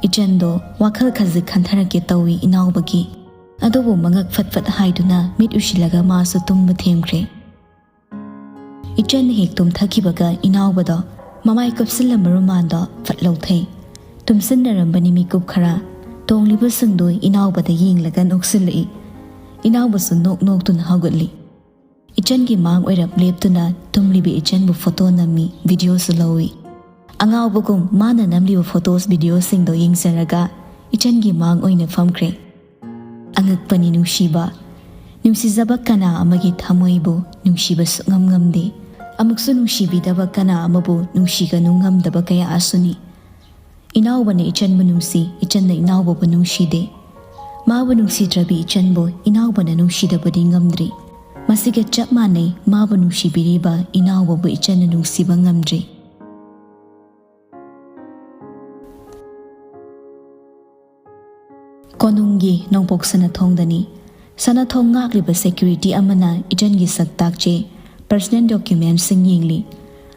ꯏꯆꯟꯗꯣ ꯋꯥꯈꯜ ꯈꯖꯤꯛ ꯈꯟꯊꯔꯛꯀꯦ ꯇꯧꯏ ꯏꯅꯥꯎꯕꯒꯤ꯫ ꯑꯗꯨꯕꯨ ꯃꯉꯛ ꯐꯠ ꯐꯠ ꯍꯥꯏꯗꯨꯅ ꯃꯤꯠ ꯎꯏꯁꯤꯜꯂꯒ ꯃꯥꯁꯨ ꯇꯨꯝꯕ ꯊꯦꯝꯈ꯭ꯔꯦ꯫ ꯏꯆꯟꯅ ꯍꯦꯛ ꯇꯨꯝꯊꯈꯤꯕꯒ ꯏꯅꯥꯎꯕꯗꯣ ꯃꯃꯥꯏ ꯀꯨꯞꯁꯤꯜꯂꯝꯕ ꯔꯨꯃꯥꯟꯗꯣ ꯐꯠ ꯂꯧꯊꯩ꯫ ꯇꯨꯝꯁꯤꯟꯅꯔꯝꯕꯅꯤ ꯃꯤꯀꯨꯞ ꯈꯔ꯫ ꯇꯣꯡꯂꯤꯕꯁꯤꯡꯗꯨ ꯏꯅꯥꯎꯕꯗ ꯌꯦꯡꯂꯒ ꯅꯣꯛꯁꯤꯜꯂꯛꯏ꯫ ꯏꯅꯥꯎꯕꯁꯨ ꯅꯣꯛ ꯅꯣꯛꯇꯨꯅ ꯍꯧꯒꯠꯂꯤ꯫ ꯏꯆꯟꯒꯤ ꯃꯥꯡ ꯑꯣꯏꯔꯞ ꯂꯦꯞꯇꯨꯅ ꯇꯨꯝꯂꯤꯕꯤ ꯏꯆꯟꯕꯨ ꯐꯣꯇꯣ ꯅꯝꯃꯤ, ꯚꯤꯗꯤꯑꯣꯁꯨ ꯂꯧꯏ꯫ ꯑꯉꯥꯎꯕꯒꯨꯝ ꯃꯥꯅ ꯅꯝꯂꯤꯕ ꯐꯣꯇꯣꯁ ꯚꯤꯗꯤꯑꯣꯁꯤꯡꯗꯣ ꯌꯦꯡꯖꯔꯒ ꯏꯆꯟꯒꯤ ꯃꯥꯡ ꯑꯣꯏꯅ ꯐꯝꯈ꯭ꯔꯦ꯫ ꯑꯉꯛꯄꯅꯤ ꯅꯨꯡꯁꯤꯕ꯫ ꯅꯨꯡꯁꯤꯖꯕ ꯀꯅꯥ ꯑꯃꯒꯤ ꯊꯃꯣꯏꯕꯨ ꯅꯨꯡꯁꯤꯕ ꯁꯨꯛꯉꯝ ꯉꯝꯗꯦ꯫ ꯑꯃꯨꯛꯁꯨ ꯅꯨꯡꯁꯤꯕꯤꯗꯕ ꯀꯅꯥ ꯑꯃꯕꯨ ꯅꯨꯡꯁꯤꯒꯅꯨ ꯉꯝꯗꯕ ꯀꯌꯥꯁꯨꯅꯤ꯫ ꯏꯅꯥꯎꯕꯅ ꯏꯆꯟꯕꯨ ꯅꯨꯡꯁꯤ, ꯏꯆꯟꯅ ꯏꯅꯥꯎꯕꯕꯨ ꯅꯨꯡꯁꯤꯗꯦ꯫ ꯃꯥꯕꯨ ꯅꯨꯡꯁꯤꯗ꯭ꯔꯕꯤ ꯏꯆꯟꯕꯨ ꯏꯅꯥꯎꯕꯅ ꯅꯨꯡꯁꯤꯗꯕꯗꯤ ꯉꯝꯗ꯭ꯔꯤ꯫ ꯃꯁꯤꯒ ꯆꯞ ꯃꯥꯟꯅꯩ, ꯃꯥꯕꯨ ꯅꯨꯡꯁꯤꯕꯤꯔꯤꯕ ꯏꯅꯥꯎꯕꯕꯨ ꯏꯆꯟꯅ ꯅꯨꯡꯁꯤꯕ ꯉꯝꯗ꯭ꯔꯤ꯫ ꯀꯣꯅꯨꯡꯒꯤ ꯅꯣꯡꯄꯣꯛ ꯁꯅꯥꯊꯣꯡꯗꯅꯤ꯫ ꯁꯅꯥꯊꯣꯡ ꯉꯥꯛꯂꯤꯕ ꯁꯦꯀ꯭ꯌꯨꯔꯤꯇꯤ ꯑꯃꯅ ꯏꯆꯟꯒꯤ ꯁꯛ ꯇꯥꯛꯆꯦ, ꯄꯔꯁꯅꯦꯜ ꯗꯣꯀ꯭ꯌꯨꯃꯦꯟꯠꯁꯤꯡ ꯌꯦꯡꯂꯤ꯫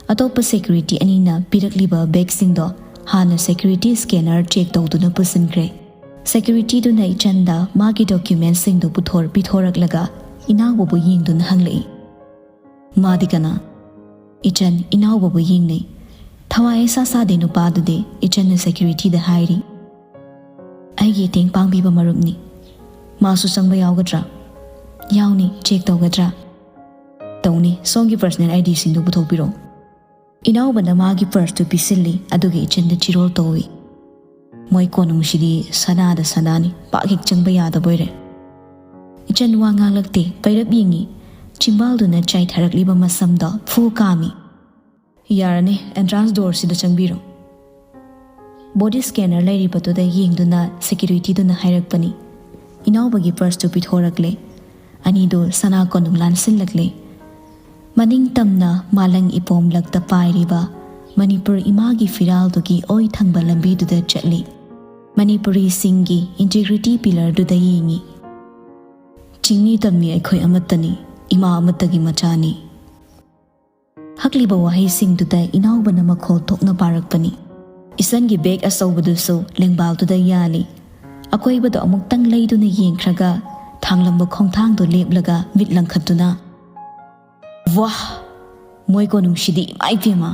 ꯑꯇꯣꯞꯄ ꯁꯦꯀ꯭ꯌꯨꯔꯤꯇꯤ ꯑꯅꯤꯅ ꯄꯤꯔꯛꯂꯤꯕ ꯕꯦꯒꯁꯤꯡꯗꯣ ꯍꯥꯟꯅ ꯁꯦꯀ꯭ꯌꯨꯔꯤꯇꯤ ꯁ꯭ꯀꯦꯅꯔ ꯆꯦꯛ ꯇꯧꯗꯨꯅ ꯄꯨꯁꯤꯟꯈ꯭ꯔꯦ꯫ ꯁꯦꯀ꯭ꯌꯨꯔꯤꯇꯤꯗꯨꯅ ꯏꯆꯟꯗ ꯃꯥꯒꯤ ꯗꯣꯀ꯭ꯌꯨꯃꯦꯟꯠꯁꯤꯡꯗꯨ ꯄꯨꯊꯣꯔ-, ꯄꯤꯊꯣꯔꯛꯂꯒ ꯏꯅꯥꯎꯕꯕꯨ ꯌꯦꯡꯗꯨꯅ ꯍꯪꯂꯛꯏ, "ꯃꯥꯗꯤ ꯀꯅꯥ?" ꯏꯆꯟ ꯏꯅꯥꯎꯕꯕꯨ ꯌꯦꯡꯅꯩ꯫ ꯊꯋꯥꯏ ꯏꯁꯥ ꯁꯥꯗꯦ ꯅꯨꯄꯥꯗꯨꯗꯤ꯫ ꯏꯆꯟꯅ ꯁꯦꯀ꯭ꯌꯨꯔꯤꯇꯤꯗ ꯍꯥꯏꯔꯤ, "ꯑꯩꯒꯤ ꯃꯇꯦꯡ ꯄꯥꯡꯕꯤꯕ ꯃꯔꯨꯞꯅꯤ꯫ ꯃꯥꯁꯨ ꯆꯪꯕ ꯌꯥꯎꯒꯗ꯭ꯔꯥ?" "ꯌꯥꯎꯅꯤ, ꯆꯦꯛ ꯇꯧꯒꯗ꯭ꯔꯥ?" "ꯇꯧꯅꯤ, ꯁꯣꯝꯒꯤ ꯄꯔꯁꯅꯦꯜ ꯑꯥꯏ ꯗꯤꯁꯤꯡꯗꯨ ꯄꯨꯊꯣꯛꯄꯤꯔꯣ꯫" ꯏꯅꯥꯎꯕꯅ ꯃꯥꯒꯤ ꯄꯔꯁꯇꯨ ꯄꯤꯁꯤꯜꯂꯤ, ꯑꯗꯨꯒ ꯏꯆꯟꯗ ꯆꯤꯔꯣꯜ ꯇꯧꯏ꯫ ꯃꯣꯏ ꯀꯣꯅꯨꯡꯁꯤꯗꯤ ꯁꯅꯥꯗ ꯁꯅꯥꯅꯤ, ꯄꯥꯛ ꯍꯦꯛ ꯆꯪꯕ ꯌꯥꯗꯕꯣꯏꯔꯦ꯫ ꯏꯆꯟ ꯋꯥ ꯉꯥꯡꯂꯛꯇꯦ, ꯄꯩꯔꯞ ꯌꯦꯡꯉꯤ꯫ ꯆꯤꯝꯕꯥꯜꯗꯨꯅ ꯆꯥꯏꯊꯔꯛꯂꯤꯕ ꯃꯁꯝꯗꯣ ꯐꯨ ꯀꯥꯝꯃꯤ꯫ "ꯌꯥꯔꯅꯤ, ꯑꯦꯟꯇ꯭ꯔꯥꯟꯁ ꯗꯣꯔꯁꯤꯗ ꯆꯪꯕꯤꯔꯣ꯫" ꯕꯣꯗꯤ ꯁ꯭ꯀꯦꯅꯔ ꯂꯩꯔꯤꯕꯗꯨꯗ ꯌꯦꯡꯗꯨꯅ ꯁꯦꯀ꯭ꯌꯨꯔꯤꯇꯤꯗꯨꯅ ꯍꯥꯏꯔꯛꯄꯅꯤ꯫ ꯏꯅꯥꯎꯕꯒꯤ ꯄꯔꯁꯇꯨ ꯄꯤꯊꯣꯔꯛꯂꯦ꯫ ꯑꯅꯤꯗꯨ ꯁꯅꯥ ꯀꯣꯅꯨꯡ ꯂꯥꯟꯁꯤꯜꯂꯛꯂꯦ꯫ ꯃꯅꯤꯡ ꯇꯝꯅ ꯃꯥꯂꯪ ꯏꯄꯣꯝꯂꯛꯇ ꯄꯥꯏꯔꯤꯕ ꯃꯅꯤꯄꯨꯔ ꯏꯃꯥꯒꯤ ꯐꯤꯔꯥꯜꯗꯨꯒꯤ ꯑꯣꯏ ꯊꯪꯕ ꯂꯝꯕꯤꯗꯨꯗ ꯆꯠꯂꯤ꯫ ꯃꯅꯤꯄꯨꯔꯤꯁꯤꯡꯒꯤ ꯏꯟꯇꯤꯒ꯭ꯔꯤꯇꯤ ꯄꯤꯂꯔꯗꯨꯗ ꯌꯦꯡꯉꯤ꯫ "ꯆꯤꯡꯃꯤ ꯇꯝꯃꯤ ꯑꯩꯈꯣꯏ ꯑꯃꯠꯇꯅꯤ, ꯏꯃꯥ ꯑꯃꯠꯇꯒꯤ ꯃꯆꯥꯅꯤ꯫" ꯍꯛꯂꯤꯕ ꯋꯥꯍꯩꯁꯤꯡꯗꯨꯗ ꯏꯅꯥꯎꯕꯅ ꯃꯈꯣꯜ ꯊꯣꯛꯅ ꯄꯥꯔꯛꯄꯅꯤ꯫ ꯏꯆꯟꯒꯤ ꯕꯦꯒ ꯑꯆꯧꯕꯗꯨꯁꯨ ꯂꯦꯡꯕꯥꯜꯗꯨꯗ ꯌꯥꯜꯂꯤ꯫ ꯑꯀꯣꯏꯕꯗꯣ ꯑꯃꯨꯛꯇꯪ ꯂꯩꯗꯨꯅ ꯌꯦꯡꯈ꯭ꯔꯒ ꯊꯥꯡꯂꯝꯕ ꯈꯣꯡꯊꯥꯡꯗꯣ ꯂꯦꯞꯂꯒ ꯃꯤꯠ ꯂꯪꯈꯠꯇꯨꯅ, "ꯋꯥꯍ! ꯃꯣꯏ ꯀꯣꯅꯨꯡꯁꯤꯗꯤ ꯏꯃꯥ ꯏꯕꯦꯝꯃ!"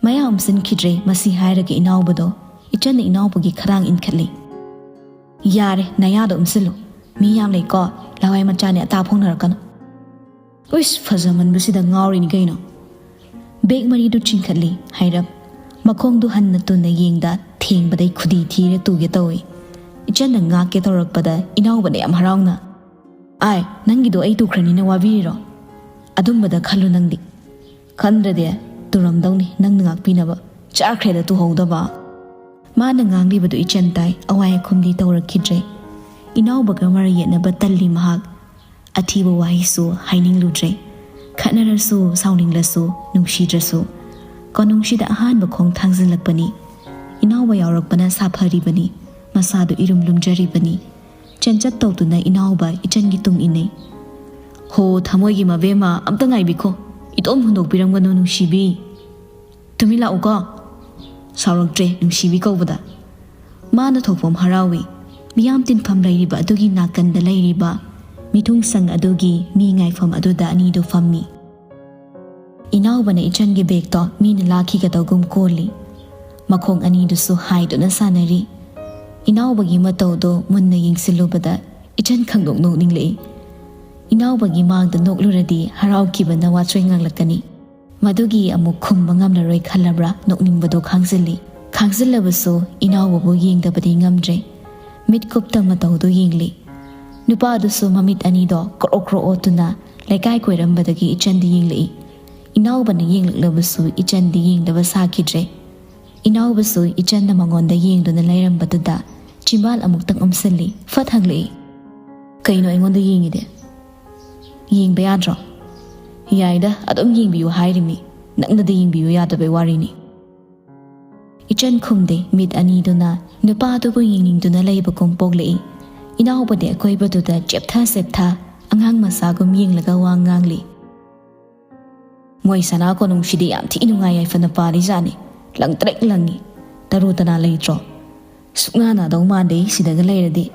ꯃꯌꯥ ꯎꯝꯁꯤꯟꯈꯤꯗ꯭ꯔꯦ ꯃꯁꯤ ꯍꯥꯏꯔꯒ ꯏꯅꯥꯎꯕꯗꯣ꯫ ꯏꯆꯟꯅ ꯏꯅꯥꯎꯕꯒꯤ ꯈꯗꯥꯡ ꯏꯟꯈꯠꯂꯤ꯫ "ꯌꯥꯔꯦ, ꯅꯌꯥꯗꯣ ꯎꯝꯁꯤꯜꯂꯨ꯫ ꯃꯤ ꯌꯥꯝ ꯂꯩꯀꯣ, ꯂꯋꯥꯏ ꯃꯆꯥꯅꯦ ꯑꯇꯥ ꯐꯣꯡꯅꯔꯛꯀꯅꯨ꯫" "ꯎꯏꯁ, ꯐꯖꯃꯟꯕꯁꯤꯗ ꯉꯥꯎꯔꯤꯅꯤ ꯀꯩꯅꯣ꯫" ꯕꯦꯒ ꯃꯔꯤꯗꯨ ꯆꯤꯡꯈꯠꯂꯤ ꯍꯥꯏꯔꯞ꯫ ꯃꯈꯣꯡꯗꯨ ꯍꯟꯅ ꯇꯨꯅ ꯌꯦꯡꯗ ꯊꯦꯡꯕꯗꯩ ꯈꯨꯗꯤ ꯊꯤꯔ ꯇꯨꯒꯦ ꯇꯧꯏ꯫ ꯏꯆꯟꯅ ꯉꯥꯛꯀꯦ ꯇꯧꯔꯛꯄꯗ ꯏꯅꯥꯎꯕꯅ ꯌꯥꯝ ꯍꯔꯥꯎꯅ, "ꯑꯥꯏ, ꯅꯪꯒꯤꯗꯣ ꯑꯩ ꯇꯨꯈ꯭ꯔꯅꯤꯅ ꯋꯥꯕꯤꯔꯤꯔꯣ? ꯑꯗꯨꯝꯕꯗ ꯈꯜꯂꯨ ꯅꯪꯗꯤ꯫ ꯈꯟꯗ꯭ꯔꯗꯤ ꯇꯨꯔꯝꯗꯧꯅꯤ ꯅꯪꯅ ꯉꯥꯛꯄꯤꯅꯕ꯫ ꯆꯥꯈ꯭ꯔꯦꯗ ꯇꯨꯍꯧꯗꯕ꯫" ꯃꯥꯅ ꯉꯥꯡꯂꯤꯕꯗꯨ ꯏꯆꯟ ꯇꯥꯏ, ꯑꯋꯥꯏ ꯑꯈꯨꯝꯗꯤ ꯇꯧꯔꯛꯈꯤꯗ꯭ꯔꯦ꯫ ꯏꯅꯥꯎꯕꯒ ꯃꯔꯩ ꯌꯦꯠꯅꯕ ꯇꯜꯂꯤ ꯃꯍꯥꯛ꯫ ꯑꯊꯤꯕ ꯋꯥꯍꯩꯁꯨ ꯍꯥꯏꯅꯤꯡꯂꯨꯗ꯭ꯔꯦ꯫ ꯈꯠꯅꯔꯁꯨ ꯁꯥꯎꯅꯤꯡꯂꯁꯨ ꯅꯨꯡꯁꯤꯗ꯭ꯔꯁꯨ꯫ ꯀꯣꯅꯨꯡꯁꯤꯗ ꯑꯍꯥꯟꯕ ꯈꯣꯡ ꯊꯥꯡꯖꯤꯜꯂꯛꯄꯅꯤ꯫ ꯏꯅꯥꯎꯕ ꯌꯥꯎꯔꯛꯄꯅ ꯁꯥꯐꯔꯤꯕꯅꯤ꯫ ꯃꯁꯥꯗꯨ ꯏꯔꯨꯝ ꯂꯨꯝꯖꯔꯤꯕꯅꯤ꯫ ꯆꯦꯟꯆꯠ ꯇꯧꯗꯨꯅ ꯏꯅꯥꯎꯕ ꯏꯆꯟꯒꯤ ꯇꯨꯡ ꯏꯟꯅꯩ꯫ "ꯍꯣ, ꯊꯃꯣꯏꯒꯤ ꯃꯕꯦꯝꯃ, ꯑꯝꯇ ꯉꯥꯏꯕꯤꯈꯣ꯫ ꯏꯇꯣꯝ ꯍꯨꯟꯗꯣꯛꯄꯤꯔꯝꯒꯅꯨ ꯅꯨꯡꯁꯤꯕꯤ꯫ ꯇꯨꯃꯤꯟ ꯂꯥꯛꯎꯀꯣ꯫" ꯁꯥꯎꯔꯛꯇ꯭ꯔꯦ ꯅꯨꯡꯁꯤꯕꯤ ꯀꯧꯕꯗ꯫ ꯃꯥꯅ ꯊꯣꯛꯐꯝ ꯍꯔꯥꯎꯏ꯫ ꯃꯤꯌꯥꯝ ꯇꯤꯟꯐꯝ ꯂꯩꯔꯤꯕ ꯑꯗꯨꯒꯤ ꯅꯥꯀꯟꯗ ꯂꯩꯔꯤꯕ ꯃꯤꯊꯨꯡꯁꯪ ꯑꯗꯨꯒꯤ ꯃꯤ ꯉꯥꯏꯐꯝ ꯑꯗꯨꯗ ꯑꯅꯤꯗꯨ ꯐꯝꯃꯤ꯫ ꯏꯅꯥꯎꯕꯅ ꯏꯆꯟꯒꯤ ꯕꯦꯒꯇꯣ ꯃꯤꯅ ꯂꯥꯛꯈꯤꯒꯗꯧꯒꯨꯝ ꯀꯣꯜꯂꯤ꯫ ꯃꯈꯣꯡ ꯑꯅꯤꯗꯨꯁꯨ ꯍꯥꯏꯗꯨꯅ ꯁꯥꯟꯅꯔꯤ꯫ ꯏꯅꯥꯎꯕꯒꯤ ꯃꯇꯧꯗꯣ ꯃꯨꯟꯅ ꯌꯦꯡꯁꯤꯜꯂꯨꯕꯗ ꯏꯆꯟ ꯈꯪꯅꯣꯛ ꯅꯣꯛꯅꯤꯡꯂꯛꯏ꯫ ꯏꯅꯥꯎꯕꯒꯤ ꯃꯥꯡꯗ ꯅꯣꯛꯂꯨꯔꯗꯤ ꯍꯔꯥꯎꯈꯤꯕꯅ ꯋꯥꯆꯣꯏ ꯉꯥꯡꯂꯛꯀꯅꯤ꯫ ꯃꯗꯨꯒꯤ ꯑꯃꯨꯛ ꯈꯨꯝꯕ ꯉꯝꯂꯔꯣꯏ ꯈꯜꯂꯕ꯭ꯔꯥ ꯅꯣꯛꯅꯤꯡꯕꯗꯣ ꯈꯥꯡꯖꯤꯜꯂꯤ꯫ ꯈꯥꯡꯖꯤꯜꯂꯕꯁꯨ ꯏꯅꯥꯎꯕꯕꯨ ꯌꯦꯡꯗꯕꯗꯤ ꯉꯝꯗ꯭ꯔꯦ꯫ ꯃꯤꯠ ꯀꯨꯞꯇ ꯃꯇꯧꯗꯨ ꯌꯦꯡꯂꯤ꯫ ꯅꯨꯄꯥꯗꯨꯁꯨ ꯃꯃꯤꯠ ꯑꯅꯤꯗꯣ ꯀ꯭ꯔꯣꯛ ꯀ꯭ꯔꯣꯛ ꯑꯣꯠꯇꯨꯅ ꯂꯩꯀꯥꯏ ꯀꯣꯏꯔꯝꯕꯗꯒꯤ ꯏꯆꯟꯗ ꯌꯦꯡꯂꯛꯏ꯫ ꯏꯅꯥꯎꯕꯅ ꯌꯦꯡꯂꯛꯂꯕꯁꯨ ꯏꯆꯟꯗꯤ ꯌꯦꯡꯗꯕ ꯁꯥꯈꯤꯗ꯭ꯔꯦ꯫ ꯏꯅꯥꯎꯕꯁꯨ ꯏꯆꯟꯅ ꯃꯉꯣꯟꯗ ꯌꯦꯡꯗꯨꯅ ꯂꯩꯔꯝꯕꯗꯨꯗ ꯆꯤꯝꯕꯥꯜ ꯑꯃꯨꯛꯇꯪ ꯎꯝꯁꯤꯜꯂꯤ꯫ ꯐꯠ ꯍꯪꯂꯛꯏ, "ꯀꯩꯅꯣ ꯑꯩꯉꯣꯟꯗ ꯌꯦꯡꯉꯤꯗꯤ? ꯌꯦꯡꯕ ꯌꯥꯗ꯭ꯔꯣ?" "ꯌꯥꯏꯗ, ꯑꯗꯨꯝ ꯌꯦꯡꯕꯤꯌꯨ ꯍꯥꯏꯔꯤꯃꯤ꯫ ꯅꯪꯅꯗꯤ ꯌꯦꯡꯕꯤꯌꯨ ꯌꯥꯗꯕꯩ ꯋꯥꯔꯤꯅꯤ꯫" ꯏꯆꯟ ꯈꯨꯝꯗꯦ꯫ ꯃꯤꯠ ꯑꯅꯤꯗꯨꯅ ꯅꯨꯄꯥꯗꯨꯕꯨ ꯌꯦꯡꯅꯤꯡꯗꯨꯅ ꯂꯩꯕꯒꯨꯝ ꯄꯣꯛꯂꯛꯏ꯫ ꯏꯅꯥꯎꯕꯗꯤ ꯑꯀꯣꯏꯕꯗꯨꯗ ꯆꯦꯞꯊ ꯆꯦꯞꯊ ꯑꯉꯥꯡ ꯃꯆꯥꯒꯨꯝ ꯌꯦꯡꯂꯒ ꯋꯥ ꯉꯥꯡꯂꯤ꯫ "ꯃꯣꯏ ꯁꯅꯥ ꯀꯣꯅꯨꯡꯁꯤꯗꯤ ꯌꯥꯝ ꯊꯤ ꯅꯨꯡꯉꯥꯏ ꯌꯥꯏꯐꯅ ꯄꯥꯜꯂꯤꯖꯥꯠꯅꯤ꯫ ꯂꯪ ꯇ꯭ꯔꯦꯛ ꯂꯪꯉꯤ꯫ ꯇꯔꯨ ꯇꯅꯥ ꯂꯩꯇ꯭ꯔꯣ? ꯁꯨꯛꯅꯥ ꯅꯥꯗꯧ ꯃꯥꯟꯗꯦ ꯁꯤꯗꯒ ꯂꯩꯔꯗꯤ꯫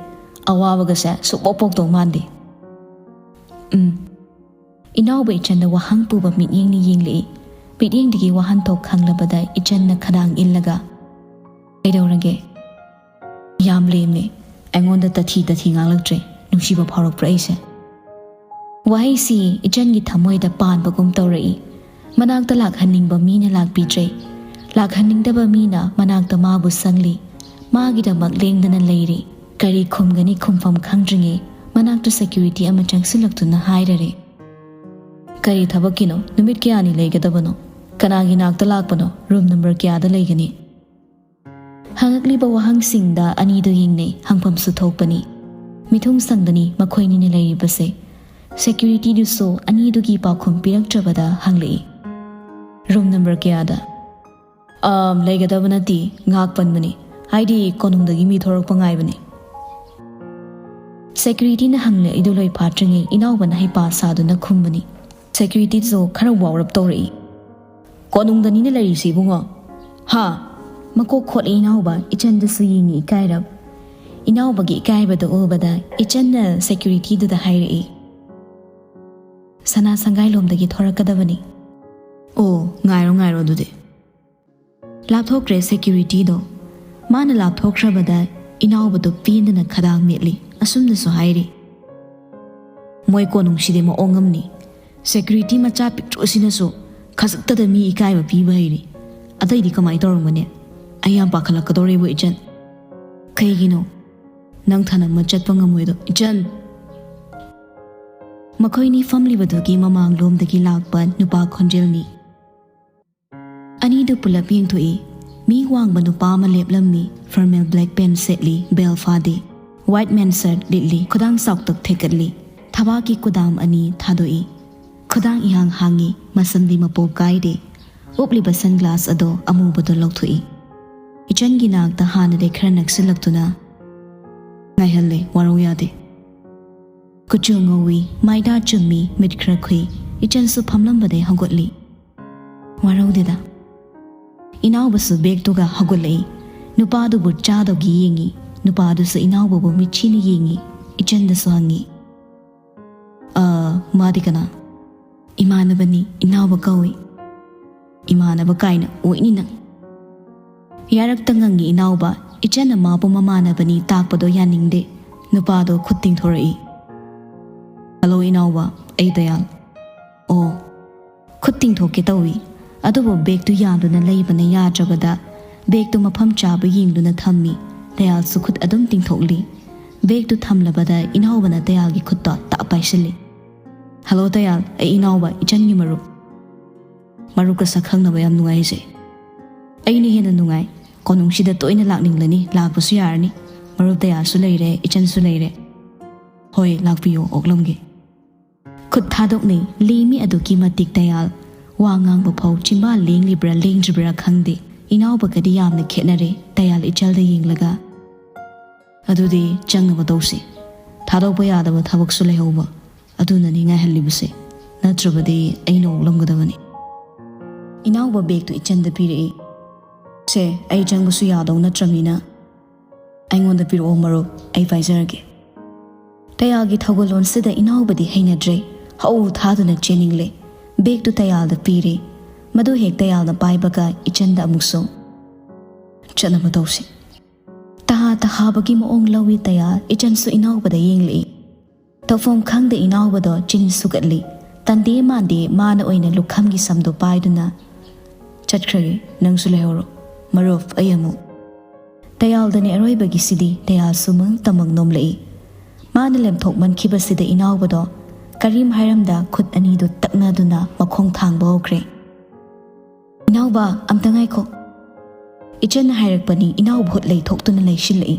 ꯑꯋꯥꯕꯒꯁꯦ ꯁꯨꯛꯄꯣꯛ ꯄꯣꯛꯇꯧ ꯃꯥꯟꯗꯦ꯫" ꯎꯝ꯫ ꯏꯅꯥꯎꯕ ꯏꯆꯟꯗ ꯋꯥꯍꯪ ꯄꯨꯕ ꯃꯤꯠꯌꯦꯡꯅ ꯌꯦꯡꯂꯛꯏ꯫ ꯃꯤꯠꯌꯦꯡꯗꯒꯤ ꯋꯥꯍꯟꯊꯣꯛ ꯈꯪꯂꯕꯗ ꯏꯆꯟꯅ ꯈꯗꯥꯡ ꯏꯜꯂꯒ, "ꯀꯩꯗꯧꯔꯒꯦ? ꯌꯥꯝ ꯂꯦꯝꯃꯦ꯫ ꯑꯩꯉꯣꯟꯗ ꯇꯊꯤ ꯇꯊꯤ ꯉꯥꯡꯂꯛꯇ꯭ꯔꯦ꯫ ꯅꯨꯡꯁꯤꯕ ꯐꯥꯎꯔꯛꯄ꯭ꯔꯥ ꯑꯩꯁꯦ?" ꯋꯥꯍꯩꯁꯤ ꯏꯆꯟꯒꯤ ꯊꯃꯣꯏꯗ ꯄꯥꯟꯕꯒꯨꯝ ꯇꯧꯔꯛꯏ꯫ ꯃꯅꯥꯛꯇ ꯂꯥꯛꯍꯟꯅꯤꯡꯕ ꯃꯤꯅ ꯂꯥꯛꯄꯤꯗ꯭ꯔꯦ꯫ ꯂꯥꯛꯍꯟꯅꯤꯡꯗꯕ ꯃꯤꯅ ꯃꯅꯥꯛꯇ ꯃꯥꯕꯨ ꯁꯪꯂꯤ꯫ ꯃꯥꯒꯤꯗꯃꯛ ꯂꯦꯡꯗꯅ ꯂꯩꯔꯤ꯫ ꯀꯔꯤ ꯈꯨꯝꯒꯅꯤ ꯈꯨꯝꯐꯝ ꯈꯪꯗ꯭ꯔꯤꯉꯩ ꯃꯅꯥꯛꯇ ꯁꯦꯀ꯭ꯌꯨꯔꯤꯇꯤ ꯑꯃ ꯆꯪꯁꯤꯜꯂꯛꯇꯨꯅ ꯍꯥꯏꯔꯔꯦ, "ꯀꯔꯤ ꯊꯕꯛꯀꯤꯅꯣ? ꯅꯨꯃꯤꯠ ꯀꯌꯥꯅꯤ ꯂꯩꯒꯗꯕꯅꯣ? ꯀꯅꯥꯒꯤ ꯅꯥꯛꯇ ꯂꯥꯛꯄꯅꯣ? ꯔꯨꯝ ꯅꯝꯕꯔ ꯀꯌꯥꯗ ꯂꯩꯒꯅꯤ?" ꯍꯪꯉꯛꯂꯤꯕ ꯋꯥꯍꯪꯁꯤꯡꯗ ꯑꯅꯤꯗꯨ ꯌꯦꯡꯅꯩ꯫ ꯍꯪꯐꯝꯁꯨ ꯊꯣꯛꯄꯅꯤ꯫ ꯃꯤꯊꯨꯡ ꯁꯪꯗꯅꯤ ꯃꯈꯣꯏꯅꯤꯅ ꯂꯩꯔꯤꯕꯁꯦ꯫ ꯁꯦꯀ꯭ꯌꯨꯔꯤꯇꯤꯗꯨꯁꯨ ꯑꯅꯤꯗꯨꯒꯤ ꯄꯥꯎꯈꯨꯝ ꯄꯤꯔꯛꯇ꯭ꯔꯕꯗ ꯍꯪꯂꯛꯏ, "ꯔꯨꯝ ꯅꯝꯕꯔ ꯀꯌꯥꯗ?" "ꯑꯥ, ꯂꯩꯒꯗꯕ ꯅꯠꯇꯦ, ꯉꯥꯛ ꯄꯟꯕꯅꯤ꯫ ꯍꯥꯏꯗꯤ ꯀꯣꯅꯨꯡꯗꯒꯤ ꯃꯤ ꯊꯣꯔꯛꯄ ꯉꯥꯏꯕꯅꯤ꯫" ꯁꯦꯀ꯭ꯌꯨꯔꯤꯇꯤꯅ ꯍꯪꯂꯛꯏꯗꯨ ꯂꯣꯏ ꯐꯥꯠꯇ꯭ꯔꯤꯉꯩ ꯏꯅꯥꯎꯕꯅ ꯍꯩꯄꯥ ꯁꯥꯗꯨꯅ ꯈꯨꯝꯕꯅꯤ꯫ ꯁꯦꯀ꯭ꯌꯨꯔꯤꯇꯤꯁꯨ ꯈꯔ ꯋꯥꯎꯔꯞ ꯇꯧꯔꯛꯏ꯫ "ꯀꯣꯅꯨꯡꯗꯅꯤꯅꯦ ꯂꯩꯔꯤꯁꯤ ꯏꯕꯨꯡꯉꯣ꯫ ꯍꯥ?" ꯃꯀꯣꯛ ꯈꯣꯠꯂꯤ ꯏꯅꯥꯎꯕ, ꯏꯆꯟꯗꯁꯨ ꯌꯦꯡꯉꯤ ꯏꯀꯥꯏꯔꯞ꯫ ꯏꯅꯥꯎꯕꯒꯤ ꯏꯀꯥꯏꯕꯗꯨ ꯎꯕꯗ ꯏꯆꯟꯅ ꯁꯦꯀ꯭ꯌꯨꯔꯤꯇꯤꯗꯨꯗ ꯍꯥꯏꯔꯛꯏ, "ꯁꯅꯥ ꯁꯪꯒꯥꯏꯂꯣꯝꯗꯒꯤ ꯊꯣꯔꯛꯀꯗꯕꯅꯤ꯫" "ꯑꯣ, ꯉꯥꯏꯔꯣ, ꯉꯥꯏꯔꯣ ꯑꯗꯨꯗꯤ꯫" ꯂꯥꯞꯊꯣꯛꯈ꯭ꯔꯦ ꯁꯦꯀ꯭ꯌꯨꯔꯤꯇꯤꯗꯣ꯫ ꯃꯥꯅ ꯂꯥꯞꯊꯣꯛꯈ꯭ꯔꯕꯗ ꯏꯅꯥꯎꯕꯗꯣ ꯄꯦꯟꯗꯅ ꯈꯗꯥꯡ ꯃꯦꯠꯂꯤ꯫ ꯑꯁꯨꯝꯅꯁꯨ ꯍꯥꯏꯔꯤ, "ꯃꯣꯏ ꯀꯣꯅꯨꯡꯁꯤꯗꯤ ꯃꯑꯣꯡ ꯑꯃꯅꯤ꯫ ꯁꯦꯀ꯭ꯌꯨꯔꯤꯇꯤ ꯃꯆꯥ ꯄꯤꯛꯇ꯭ꯔꯨꯁꯤꯅꯁꯨ ꯈꯖꯤꯛꯇꯗ ꯃꯤ ꯏꯀꯥꯏꯕ ꯄꯤꯕ ꯍꯩꯔꯤ꯫ ꯑꯇꯩꯗꯤ ꯀꯃꯥꯏꯅ ꯇꯧꯔꯝꯒꯅꯤ? ꯑꯩ ꯌꯥꯝ ꯄꯥꯈꯠꯂꯛꯀꯗꯧꯔꯦꯕꯨ ꯏꯆꯟ꯫" "ꯀꯩꯒꯤꯅꯣ? ꯅꯪ ꯊꯅꯝꯃ ꯆꯠꯄ ꯉꯝꯃꯣꯏꯗꯣ ꯏꯆꯟ?" ꯃꯈꯣꯏꯅꯤ ꯐꯝꯂꯤꯕꯗꯨꯒꯤ ꯃꯃꯥꯡꯂꯣꯝꯗꯒꯤ ꯂꯥꯛꯄ ꯅꯨꯄꯥ ꯈꯣꯟꯖꯦꯜꯅꯤ꯫ ꯑꯅꯤꯗꯨ ꯄꯨꯂꯞ ꯌꯦꯡꯊꯣꯛꯏ꯫ ꯃꯤ ꯋꯥꯡꯕ ꯅꯨꯄꯥ ꯑꯃ ꯂꯦꯞꯂꯝꯃꯤ꯫ ꯐꯣꯔꯃꯦꯜ ꯕ꯭ꯂꯦꯛ ꯄꯦꯟ ꯁꯦꯠꯂꯤ, ꯕꯦꯜ ꯐꯥꯗꯦ꯫ ꯋꯥꯏꯠ ꯃꯦꯟ ꯁꯔꯠ ꯂꯤꯠꯂꯤ, ꯈꯨꯗꯥꯡ ꯆꯥꯎꯇꯛ ꯊꯦꯛꯀꯠꯂꯤ꯫ ꯊꯕꯥꯛꯀꯤ ꯀꯨꯗꯥꯝ ꯑꯅꯤ ꯊꯥꯗꯣꯛꯏ꯫ ꯈꯨꯗꯥꯡ ꯏꯍꯥꯡ ꯍꯥꯡꯉꯤ, ꯃꯁꯝꯗꯤ ꯃꯄꯣꯞ ꯀꯥꯏꯗꯦ꯫ ꯎꯞꯂꯤꯕ ꯁꯟꯒ꯭ꯂꯥꯁ ꯑꯗꯣ ꯑꯃꯨꯕꯗꯣ ꯂꯧꯊꯣꯛꯏ꯫ ꯏꯆꯟꯒꯤ ꯅꯥꯛꯇ ꯍꯥꯟꯅꯗꯩ ꯈꯔ ꯅꯛꯁꯤꯜꯂꯛꯇꯨꯅ, "ꯉꯥꯏꯍꯜꯂꯦ, ꯋꯥꯔꯧ ꯌꯥꯗꯦ꯫" ꯀꯨꯆꯨ ꯉꯧꯏ, ꯃꯥꯏꯗꯥ ꯆꯨꯝꯃꯤ, ꯃꯤꯠ ꯈꯔ ꯈꯨꯏ꯫ ꯏꯆꯟꯁꯨ ꯐꯝꯂꯝꯕꯗꯩ ꯍꯧꯒꯠꯂꯤ꯫ "ꯋꯥꯔꯧꯗꯦꯗ꯫" ꯏꯅꯥꯎꯕꯁꯨ ꯕꯦꯒꯇꯨꯒ ꯍꯧꯒꯠꯂꯛꯏ꯫ ꯅꯨꯄꯥꯗꯨꯕꯨ ꯆꯥꯗꯧꯒꯤ ꯌꯦꯡꯉꯤ꯫ ꯅꯨꯄꯥꯗꯨꯁꯨ ꯏꯅꯥꯎꯕꯕꯨ ꯃꯤꯠꯆꯤꯅ ꯌꯦꯡꯉꯤ꯫ ꯏꯆꯟꯗꯁꯨ ꯍꯪꯉꯤ, "ꯑ, ꯃꯥꯗꯤ ꯀꯅꯥ?" "ꯏꯃꯥꯟꯅꯕꯅꯤ, ꯏꯅꯥꯎꯕ ꯀꯧꯏ꯫" "ꯏꯃꯥꯟꯅꯕ ꯀꯥꯏꯅ ꯑꯣꯏꯅꯤ ꯅꯪ꯫" ꯌꯥꯔꯛꯇ ꯉꯪꯉꯤ ꯏꯅꯥꯎꯕ꯫ ꯏꯆꯟꯅ ꯃꯥꯕꯨ ꯃꯃꯥꯟꯅꯕꯅꯤ ꯇꯥꯛꯄꯗꯣ ꯌꯥꯅꯤꯡꯗꯦ꯫ ꯅꯨꯄꯥꯗꯣ ꯈꯨꯠ ꯇꯤꯡꯊꯣꯔꯛꯏ꯫ "ꯍꯜꯂꯣ ꯏꯅꯥꯎꯕ, ꯑꯩ ꯗꯌꯥꯜ꯫" "ꯑꯣ꯫" ꯈꯨꯠ ꯇꯤꯡꯊꯣꯛꯀꯦ ꯇꯧꯏ, ꯑꯗꯨꯕꯨ ꯕꯦꯒꯇꯨ ꯌꯥꯟꯗꯨꯅ ꯂꯩꯕꯅ ꯌꯥꯗ꯭ꯔꯕꯗ ꯕꯦꯒꯇꯨ ꯃꯐꯝ ꯆꯥꯕ ꯌꯦꯡꯗꯨꯅ ꯊꯝꯃꯤ꯫ ꯗꯌꯥꯜꯁꯨ ꯈꯨꯠ ꯑꯗꯨꯝ ꯇꯤꯡꯊꯣꯛꯂꯤ꯫ ꯕꯦꯒꯇꯨ ꯊꯝꯂꯕꯗ ꯏꯅꯥꯎꯕꯅ ꯗꯌꯥꯜꯒꯤ ꯈꯨꯠꯇꯣ ꯇꯥꯛ ꯄꯥꯏꯁꯤꯜꯂꯤ꯫ "ꯍꯜꯂꯣ ꯗꯌꯥꯜ, ꯑꯩ ꯏꯅꯥꯎꯕ, ꯏꯆꯟꯒꯤ ꯃꯔꯨꯞ꯫" "ꯃꯔꯨꯞꯀ ꯁꯛ ꯈꯪꯅꯕ ꯌꯥꯝ ꯅꯨꯡꯉꯥꯏꯖꯩ꯫" "ꯑꯩꯅ ꯍꯦꯟꯅ ꯅꯨꯡꯉꯥꯏ꯫ ꯀꯣꯅꯨꯡꯁꯤꯗ ꯇꯣꯏꯅ ꯂꯥꯛꯅꯤꯡꯂꯅꯤ, ꯂꯥꯛꯄꯁꯨ ꯌꯥꯔꯅꯤ꯫ ꯃꯔꯨꯞ ꯗꯌꯥꯜꯁꯨ ꯂꯩꯔꯦ, ꯏꯆꯟꯁꯨ ꯂꯩꯔꯦ꯫" "ꯍꯣꯏ, ꯂꯥꯛꯄꯤꯌꯨ, ꯑꯣꯛꯂꯝꯒꯦ꯫" ꯈꯨꯠ ꯊꯥꯗꯣꯛꯅꯩ꯫ ꯂꯦꯝꯃꯤ ꯑꯗꯨꯛꯀꯤ ꯃꯇꯤꯛ ꯗꯌꯥꯜ꯫ ꯋꯥ ꯉꯥꯡꯕ ꯐꯥꯎ ꯆꯤꯝꯕꯥꯜ ꯂꯦꯡꯂꯤꯕ꯭ꯔꯥ ꯂꯦꯡꯗ꯭ꯔꯤꯕ꯭ꯔꯥ ꯈꯪꯗꯦ꯫ ꯏꯅꯥꯎꯕꯒꯗꯤ ꯌꯥꯝꯅ ꯈꯦꯠꯅꯔꯦ꯫ ꯗꯌꯥꯜ ꯏꯆꯜꯗ ꯌꯦꯡꯂꯒ, "ꯑꯗꯨꯗꯤ ꯆꯪꯅꯕ ꯇꯧꯁꯤ꯫ ꯊꯥꯗꯣꯛꯄ ꯌꯥꯗꯕ ꯊꯕꯛꯁꯨ ꯂꯩꯍꯧꯕ꯫ ꯑꯗꯨꯅꯅꯤ ꯉꯥꯏꯍꯜꯂꯤꯕꯁꯦ꯫ ꯅꯠꯇ꯭ꯔꯕꯗꯤ ꯑꯩꯅ ꯑꯣꯛꯂꯝꯒꯗꯕꯅꯤ꯫" ꯏꯅꯥꯎꯕ ꯕꯦꯒꯇꯨ ꯏꯆꯟꯗ ꯄꯤꯔꯛꯏ꯫ "ꯁꯦ, ꯑꯩ ꯆꯪꯕꯁꯨ ꯌꯥꯗꯧ ꯅꯠꯇ꯭ꯔꯕꯅꯤꯅ꯫ ꯑꯩꯉꯣꯟꯗ ꯄꯤꯔꯛꯑꯣ ꯃꯔꯨꯞ, ꯑꯩ ꯄꯥꯏꯖꯔꯒꯦ꯫" ꯗꯌꯥꯜꯒꯤ ꯊꯧꯒꯜꯂꯣꯟꯁꯤꯗ ꯏꯅꯥꯎꯕꯗꯤ ꯍꯩꯅꯗ꯭ꯔꯦ꯫ ꯍꯧ ꯊꯥꯗꯨꯅ ꯆꯦꯟꯅꯤꯡꯂꯦ꯫ ꯕꯦꯒꯇꯨ ꯗꯌꯥꯜꯗ ꯄꯤꯔꯦ꯫ ꯃꯗꯨ ꯍꯦꯛ ꯇꯌꯥꯜꯅ ꯄꯥꯏꯕꯒ ꯏꯆꯟꯗ ꯑꯃꯨꯛꯁꯨ, "ꯆꯠꯅꯕ ꯇꯧꯁꯤ"꯫ ꯇꯍꯥ ꯇꯍꯥꯕꯒꯤ ꯃꯑꯣꯡ ꯂꯧꯏ ꯇꯌꯥꯜ꯫ ꯏꯆꯟꯁꯨ ꯏꯅꯥꯎꯕꯗ ꯌꯦꯡꯂꯛꯏ꯫ ꯇꯧꯐꯝ ꯈꯪꯗ ꯏꯅꯥꯎꯕꯗꯣ ꯆꯤꯟ ꯁꯨꯒꯠꯂꯤ꯫ ꯇꯟꯗꯦ ꯃꯥꯟꯗꯦ ꯃꯥꯅ ꯑꯣꯏꯅ ꯂꯨꯈꯝꯒꯤ ꯁꯝꯗꯣ ꯄꯥꯏꯗꯨꯅ, "ꯆꯠꯈ꯭ꯔꯒꯦ, ꯅꯪꯁꯨ ꯂꯩꯍꯧꯔꯣ꯫ ꯃꯔꯨꯞ, ꯑꯩ ꯑꯃꯨꯛ"꯫ ꯇꯌꯥꯜꯗꯅꯦ ꯑꯔꯣꯏꯕꯒꯤꯁꯤꯗꯤ꯫ ꯇꯌꯥꯜꯁꯨ ꯃꯉꯛꯇꯃꯛ ꯅꯣꯝꯂꯛꯏ꯫ ꯃꯥꯅ ꯂꯦꯝꯊꯣꯛꯃꯟꯈꯤꯕꯁꯤꯗ ꯏꯅꯥꯎꯕꯗꯣ ꯀꯔꯤꯝ ꯍꯥꯏꯔꯝꯗ ꯈꯨꯠ ꯑꯅꯤꯗꯨ ꯇꯛꯅꯗꯨꯅ ꯃꯈꯣꯡ ꯊꯥꯡꯕ ꯍꯧꯈ꯭ꯔꯦ꯫ "ꯏꯅꯥꯎꯕ, ꯑꯝꯇ ꯉꯥꯏꯈꯣ"꯫ ꯏꯆꯟꯅ ꯍꯥꯏꯔꯛꯄꯅꯤ꯫ ꯏꯅꯥꯎꯕ ꯍꯨꯠ ꯂꯩꯊꯣꯛꯇꯨꯅ ꯂꯩꯁꯤꯜꯂꯛꯏ꯫